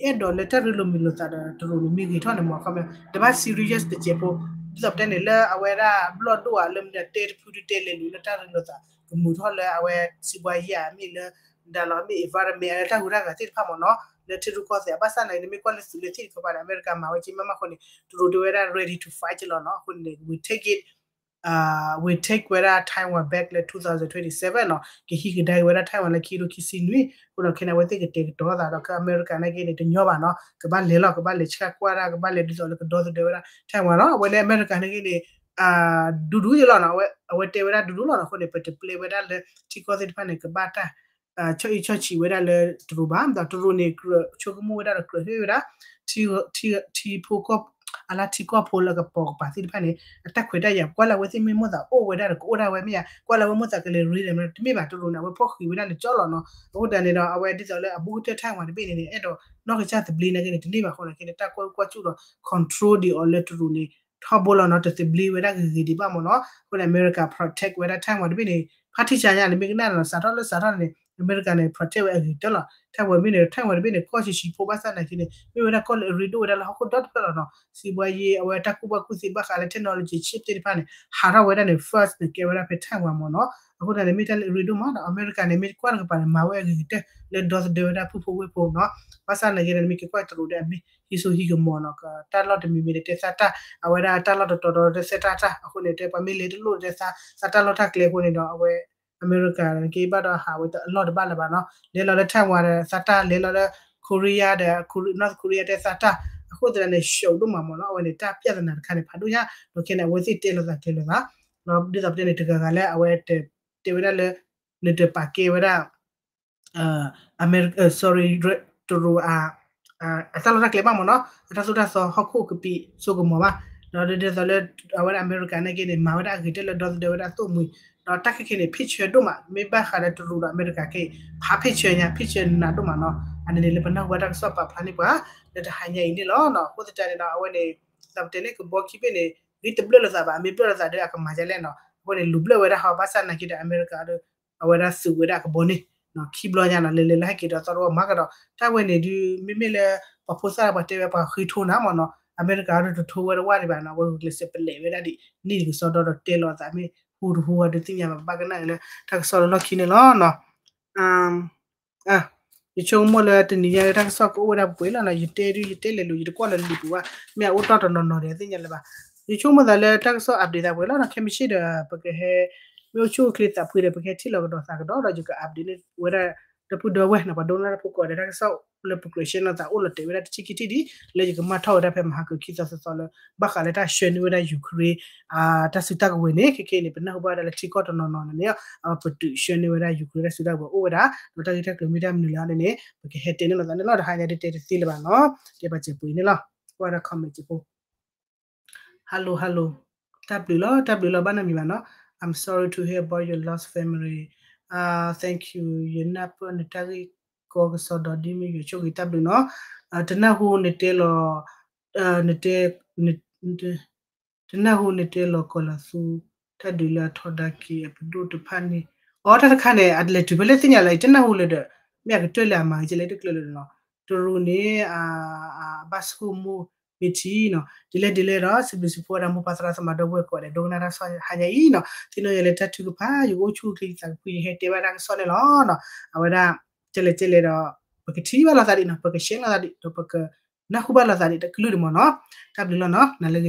အဲၣ်ဒိးလၢတၢ်ရ့လိာ်မုာ်လိာ်သးဒီး တရူးန့ၣ်မ့ၢ်ဂ့ၤထီၣ်န့ၣ်မ့ၢ် ခီမ့ၢ် တဘၣ် serious တစဲးဖိ, ဒ်သိးပတဲန့ၣ် လၢအဝဲဒၣ်ဘျီၣ်ဒိၣ်ဧါ လၢမနုၤတဲတဖုဒုတဲလဲၤလူၤလၢတၢ်ရ့လိာ်သး ကမုာ်ထီၣ်လၢအဝဲ စီးပွားရေး မ့ၢ်လၢ ဒၣ်လီၤမ့ၢ် environment လၢတၢ်ဟူးတၢ်ဂဲၤသ့ၣ်တဖၣ်မ့ၢ်နီၤ, လၢထံရူၢ်ကီၢ်သဲး ဘၣ်ဆၣ်န့ၣ် နမ့ၢ်ကွၢ်လၢသုးလၢသံၣ်တခီပၤန့ၣ် အမဲရကၤမၤဝဲက့ၤမးမးအဃိန့ၣ် တရူးတဲဝဲဒၣ် ready to fight လီၤနီၤ, အဃိန့ၣ် we take it, we take ဝဲဒၣ် Taiwan back လၢ two thousand twenty-seven နီၤ, ကဟံးကဒါက့ၤဝဲဒၣ် Taiwan လၢခံထိခံဆံနွံ, အဃိဒီးခဲန့ၣ် အဝဲသ့ၣ်ကတဲာ်ကတီၤသးဒီး ကဲအမဲရကၤန့ၣ်က့န့ၣ် တညီဘၣ်နီၤ, ကဘၣ်လဲၤလီၤ ကဘၣ်လဲၤဆှၢကွၢ်တၢ် ကဘၣ်လဲၤဒ်သိးလၢကဒီသဒၢဝဲဒၣ် Taiwan နီၤ, အဝဲန့ၣ်အမဲရကၤန့ၣ်က့န့ၣ် ဒူဒူယဲလီၤနီၤ, အဝဲတဲဝဲဒၣ်ဒူဒူလီၤနီၤ, အဃိန့ၣ် ပတပျဲဝဲဒၣ်လၢထံကီၢ်သ့ၣ်တဖၣ်န့ၣ် ကဘၣ်တၢ် ဆီၣ်အံၣ်ဆီၣ်ဆံးဝဲဒၣ်လၢတရူးဘၣ်, ဒီးတရူးန့ၣ် ကြၢးဆိကမိၣ်ဝဲဒၣ်ဒီးကြၢးဟ့ၣ်ဝဲဒၣ် ထံဖိကီၢ် အလၢထံကီၢ်ဖိလၢကပိာ်ကပၤသ့ၣ်တဖၣ်န့ၣ် အတၢ်ခွဲးတၢ်ယာ်, ကွၢ်လၢအဝဲသ့ၣ်မ့ၢ်မိၣ်သးအိၣ်ဝဲဒၣ်ဒီးကအိၣ်ဒၣ်ဝဲမ့ၢ်ဧါ, ကွၢ်လၢအဝဲမိၣ်သးကလဲၤရ့ဒီးတမ့ၢ်ဘၣ်, တရူးန့ၣ် အဝဲဖီၣ်ဃံးဝဲဒၣ်လၢကၠီလီၤနီၤ, အဃိသတးန့ၣ်ဒီး အဝဲဒ်သိးလၢအဘူးကတၢၢ် Taiwan တဘ့ၣ်န့ၣ်န့ၣ် အဲၣ်ဒိးနီၢ်ကစၢ်သဘျ့န့ၣ်က့န့ၣ် တန့ၢ်ဘၣ်အဃိန့ၣ် က့န့ၣ် တၢ်ကွၢ်ကွၢ်စူၣ်ဒီး control ဒံးအီၤလၢတရူးန့ၣ် ထီဘိလီၤနီၤ, တသဘျ့ဝဲဒၣ်ဂ့ၤဂ့ၤဒံးဘၣ်မ့ၢ်နီၤ, အဃိန့ၣ် အမဲရကၤ protect ဝဲဒၣ် Taiwan တဘ့ၣ်န့ၣ် ဖါတံၢ်ဆါညါန့ၣ် မ့ၢ်ကနၣ်နီၤ စးထီၣ်လၢစးထီၣ်န့ၣ် အမဲရကၤန့ၣ် protect ဝဲအဂ့ၤကတၢၢ်လီၤ. ထၣ်ဝဲမ့ၢ်န့ၣ် ထၣ်ဝဲတဘ့ၣ်န့ၣ် ကီၢ်ဆံးဆံးဖိဘၣ်ဆၣ်သနာ်က့န့ၣ် မ့ၢ်ဝဲဒၣ်ကီၢ်လၢအရ့ဒိၣ်ဝဲဒၣ်လၢဟီၣ်ခိၣ်ဒီတဖျၢၣ်လီၤနီၤ. စံးဘှါယ့ အဝဲတၢ်ကူၣ်ဘၣ်ကူၣ်သ့ဘၣ်ဃးလၢ technology chip သ့ၣ်တဖၣ်န့ၣ် ဟးထီၣ်ဝဲဒၣ်န့ၣ် first န့ၣ် ကဲဝဲဒၣ်ဖဲထၣ်ဝဲမ့ၢ်နီၤ. အဃိသတးန့ၣ် မ့ၢ်တၢ်လၢအရ့ဒိၣ်မးဒီး အမဲရကၤန့ၣ် မ့ၢ်ကွၢ်တကပၤန့ၣ် မၤဝဲအဂ့ၤကတၢၢ်လၢဒီသဒၢဝဲဒၣ်ဖုၣ်ဖိဝ့ၢ်ဖိနီၤ. ဘၣ်ဆၣ်သနာ်က့န့ၣ် မ့ၢ်က့ၤကွၢ်တရူးဒီးအမ့ၢ်ဟံးစိဟံးကမီၤနီၤ, တၢ်လီၢ်တမံၤမံၤန့ၣ် တဲသးတၢ်, အဝဲဒၣ်တၢ်လီၢ်တတီၤတီၤတဲသးတၢ်တၢ်, အဃိန့ၣ် တဲပှၤမ့ၢ်လဲၤတလိၣ်တဲသး သးတၢ်လီၢ်တၢ်ကျဲအဃိန့ၣ်ဒီး အဝဲ အမဲရကၤက့ဘၣ်ဒီးဟးဝဲတအလီၢ်တဘၣ်လၢၤဘၣ်နီၤ. လဲၤလီၤလၢထၣ်ဝဲဒီးသးတၢ်, လဲၤလီၤလၢ Korea ဒီး North Korea တဲသးတၢ်, အဃိသတးန့ၣ် ရှုပ်ဒိၣ်မးမ့ၢ်နီၤ. အဝဲန့ၣ် တၢ်ပြဿနာတခါန့ၣ် ဖးဒိၣ်ညါ, ဒီးခဲန့ၣ် အဝဲသ့ၣ်တဲလိာ်သးကျဲလိာ်သး, ဒီးဒ်သိးပတဲန့ၣ် တဂၤဂၤလၢအဝဲတဲဝဲဒၣ်လၢ နတပာ်ကဲဝဲဒၣ် အမဲရကၤ sorry တရူး အတၢ်လီၢ်တၢ်ကျဲဘၣ်မ့ၢ်နီၤ, အတၢ်သိၣ်တၢ်သီဟီၣ်ခိၣ်ကပံးစိကမီၤဘၣ်, ဒီးဒ်သိးလၢ အဝဲဒၣ်အမဲရကၤန့ၣ်က့န့ၣ် မၤဝဲဒၣ်အဂ့ၤကတၢၢ်လၢဒီသဒၢဝဲဒၣ်သိၣ်မှံၤ, ဒီးတၢ်ခဲခဲန့ၣ် ဖ့ၣ်ဆၢဒိၣ်မး, မ့ၢ်ဘၣ်ဃးဒီးတရူးဒီးအမဲရကၤခဲအံၤ ဖးဖ့ၣ်ဆၢညါ, ဖ့ၣ်ဆၢနးဒိၣ်မးနီၤ. အန့ၣ်န့ၣ် လၢပနၢ်ဟူဘၣ်တၢ်ကစီၣ်ပာ်ဖျါန့ၢ်ပှၤ လၢတဟါညါအံၤန့ၣ်လီၤ. အဃိသတးန့ၣ်ဒီး အဝဲန့ၣ် သးပတဲလၢကဘီခံဘ့ၣ်န့ၣ် ဂံၢ်တဘျၢၣ်လိာ်သးဘၣ်, အမ့ၢ်ဘျၢၣ်လိာ်သးဒီးအကမၤဒ်လဲၣ်နီၤ. အဃိန့ၣ် လူၤဘျၢၣ်ဝဲဒၣ်ဟီ ဘၣ်ဆၣ်သနာ်က့ဒီး အမဲရကၤဒီး အဝဲဒၣ်သုးဝဲဒၣ်အကဘီန့ၣ် ခံဘျီညါနီၤ, လဲၤလဲၤလၢဟဲက့ၤဒီးသီတဝီမၤကဒီး တၢ်ဝဲန့ၣ်ဒုး မ့မ့ၢ်လၢ ပှၤဖိသၣ်ပှၤတဲဝဲပှၤဃ့ထိနၤမ့ၢ်နီၤ, အမဲရကၤဒီးတထိဝဲတဝၣ်ဒံးဘၣ်နီၤ, အဝဲဂုာ်ကျဲးစၢးပလဲးဝဲဒၣ်ဒ်န့ၣ်ကစီဒီဒီးတဲလိာ်သးမ့ၢ်ဟူတဟူဝဲဒုးသ့ၣ်ညါဘၣ် ဘၣ်ကနၣ်လၢတၢ်ကစီၣ်လၢလီၢ်ခံန့ၣ်လီၤ. ယဆိကမိၣ်လၢတနံၤညါလၢတၢ်ကစီၣ်ကအိၣ်ဝဲဒၣ်ပှဲၤလီၤနီၤ, ယတဲဒုးယတဲလဲၤလိာ် ယတကွၢ်လၢလံာ်ပူၤဘၣ်, မ့ၢ်အအိၣ်တီၢ်တနီၤနီၤဒီးသ့ၣ်ညါလၢၤဘၣ်. ယဆိကမိၣ်သးလၢတၢ်ကစီၣ် update သးပှဲၤလီၤနီၤ, ခဲမုၢ်ဆ့ၣ်ဒီး ပကဟဲ မ့ၢ်အိၣ်ဆူၣ်အိၣ်ချ့သးဖှံဒီး ပကဟဲထံၣ်လီၤကဒီးသးကဒီးဒီး ယက update န့ၢ်ဝဲဒၣ် ဒီပုၢ်ဒီဝဲၢ်နီၤ, ပှၤဒိကနၣ်တၢ်ဖိကိးဂၤဒဲး တၢ်ကစီၣ်လၢပကျဲးရှဲနီၤသးအိၣ်လီၤတဲာ်ဝဲဒၣ်တဆံခံထံၣ်ဒံး လၢယကမၣ်ထီၣ်ဝဲဒၣ်ဖဲမဟါကခံသီသီသီလၢ ဘၣ်ဃးလၢတၢ်ဆှၢန့ၢ်ဝဲဒၣ် Ukraine တၢ်စုတၢ်ကဝဲၤန့ၣ်, ခဲခဲအံၤန့ၣ် ပနၢ်ဟူဘၣ်ဝဲဒၣ်လၢထံကီၢ်တနီၤနီၤန့ၣ် အဝဲပတုာ်ဆှၢန့ၢ်ဝဲဒၣ် Ukraine တၢ်စုတၢ်ကဝဲၤအိၣ်ဝဲဒၣ်, ဒီးတၢ်ဂ့ၢ်တၢ်ကျိၤမ့ၢ်တၢ်မနုၤလဲၣ်န့ၣ်န့ၣ် ပကဟဲတဲန့ၢ်လိာ်သးန့ၣ်လီၤ. တဟါညါဒ်တဲတသ့လၢၤဘၣ်နီၤ, တဲပှၤစဲးပှ့ၤန့ၣ်လီၤ, ကွၢ်ဒၣ် comment စဲးဖိ Hello hello, တၢ်ဘျုးလီၤ, တၢ်ဘျုးလီၤ, ဘၣ်နမံၤဘၣ်နီၤ, I'm sorry to hear about your lost family, thank you, ယနၢ်ပၢၢ်နတၢ်ဂ့ၢ်ကီကစီဒီဒ်မ့ၢ်ယွၤဆိၣ်ဂ့ၤ, တၢ်ဘျုးနီၤ. တနၢ်ဟူနတဲလီၤ, နတဲ တနၢ်ဟူနတဲလီၤကီၢ်လီၤသူ တၢ်ဒုးလၢအထီဒါက့ၤအပဒိၣ်တဖၣ်န့ၣ်, အိ တၢ်တခါန့ၣ် အလဲၤတုၤဖဲလဲၣ်သ့ၣ်ညါလၢ တနၢ်ဟူလၢၤဒီး မ့ၢ်အကတၢၢ်လၢအမၤကဲလဲၣ်တကျၢၢ်လၢၤနီၤ, တရူးန့ၣ် အဘၣ်ဆိကမိၣ်မ့ၢ်ထံနီၤ, ဒ်လဲၣ်ဒ်လဲၣ်ဒီး စံးဘျုးစံးဖှိၣ်ဝဲဒၣ်မိၢ်ပၢ်သရၣ်သမါဒီပုၢ်ဝဲၢ်ကိးဂၤဒဲး ဒိကနၣ်တၢ်ကစီၣ်ဟါညါအံၤနီၤ, သ့ၣ်နီၣ်ယၤလၢတၢ်ထုကဖၣ် ယကအိၣ်ဆူၣ်အိၣ်ချ့ယသးကဖု ယဟဲတဲဘၣ်တၢ်ကစီၣ်န့ၣ်လီၤနီၤ. အဝဲဒၣ် ကဲလဲၣ်ကဲလဲၣ်ဒီး ပကထံၣ်ဘၣ်လိာ်သးဒံးနီၤ, ပက share လိာ်သးဒံး ဒီးပကနၢ်ဟူဘၣ်လိာ်သးဒံးတကလုာ်ဒံးမ့ၢ်နီၤ. တၢ်ဘျုးလီၤနီၤ, နၤလၢ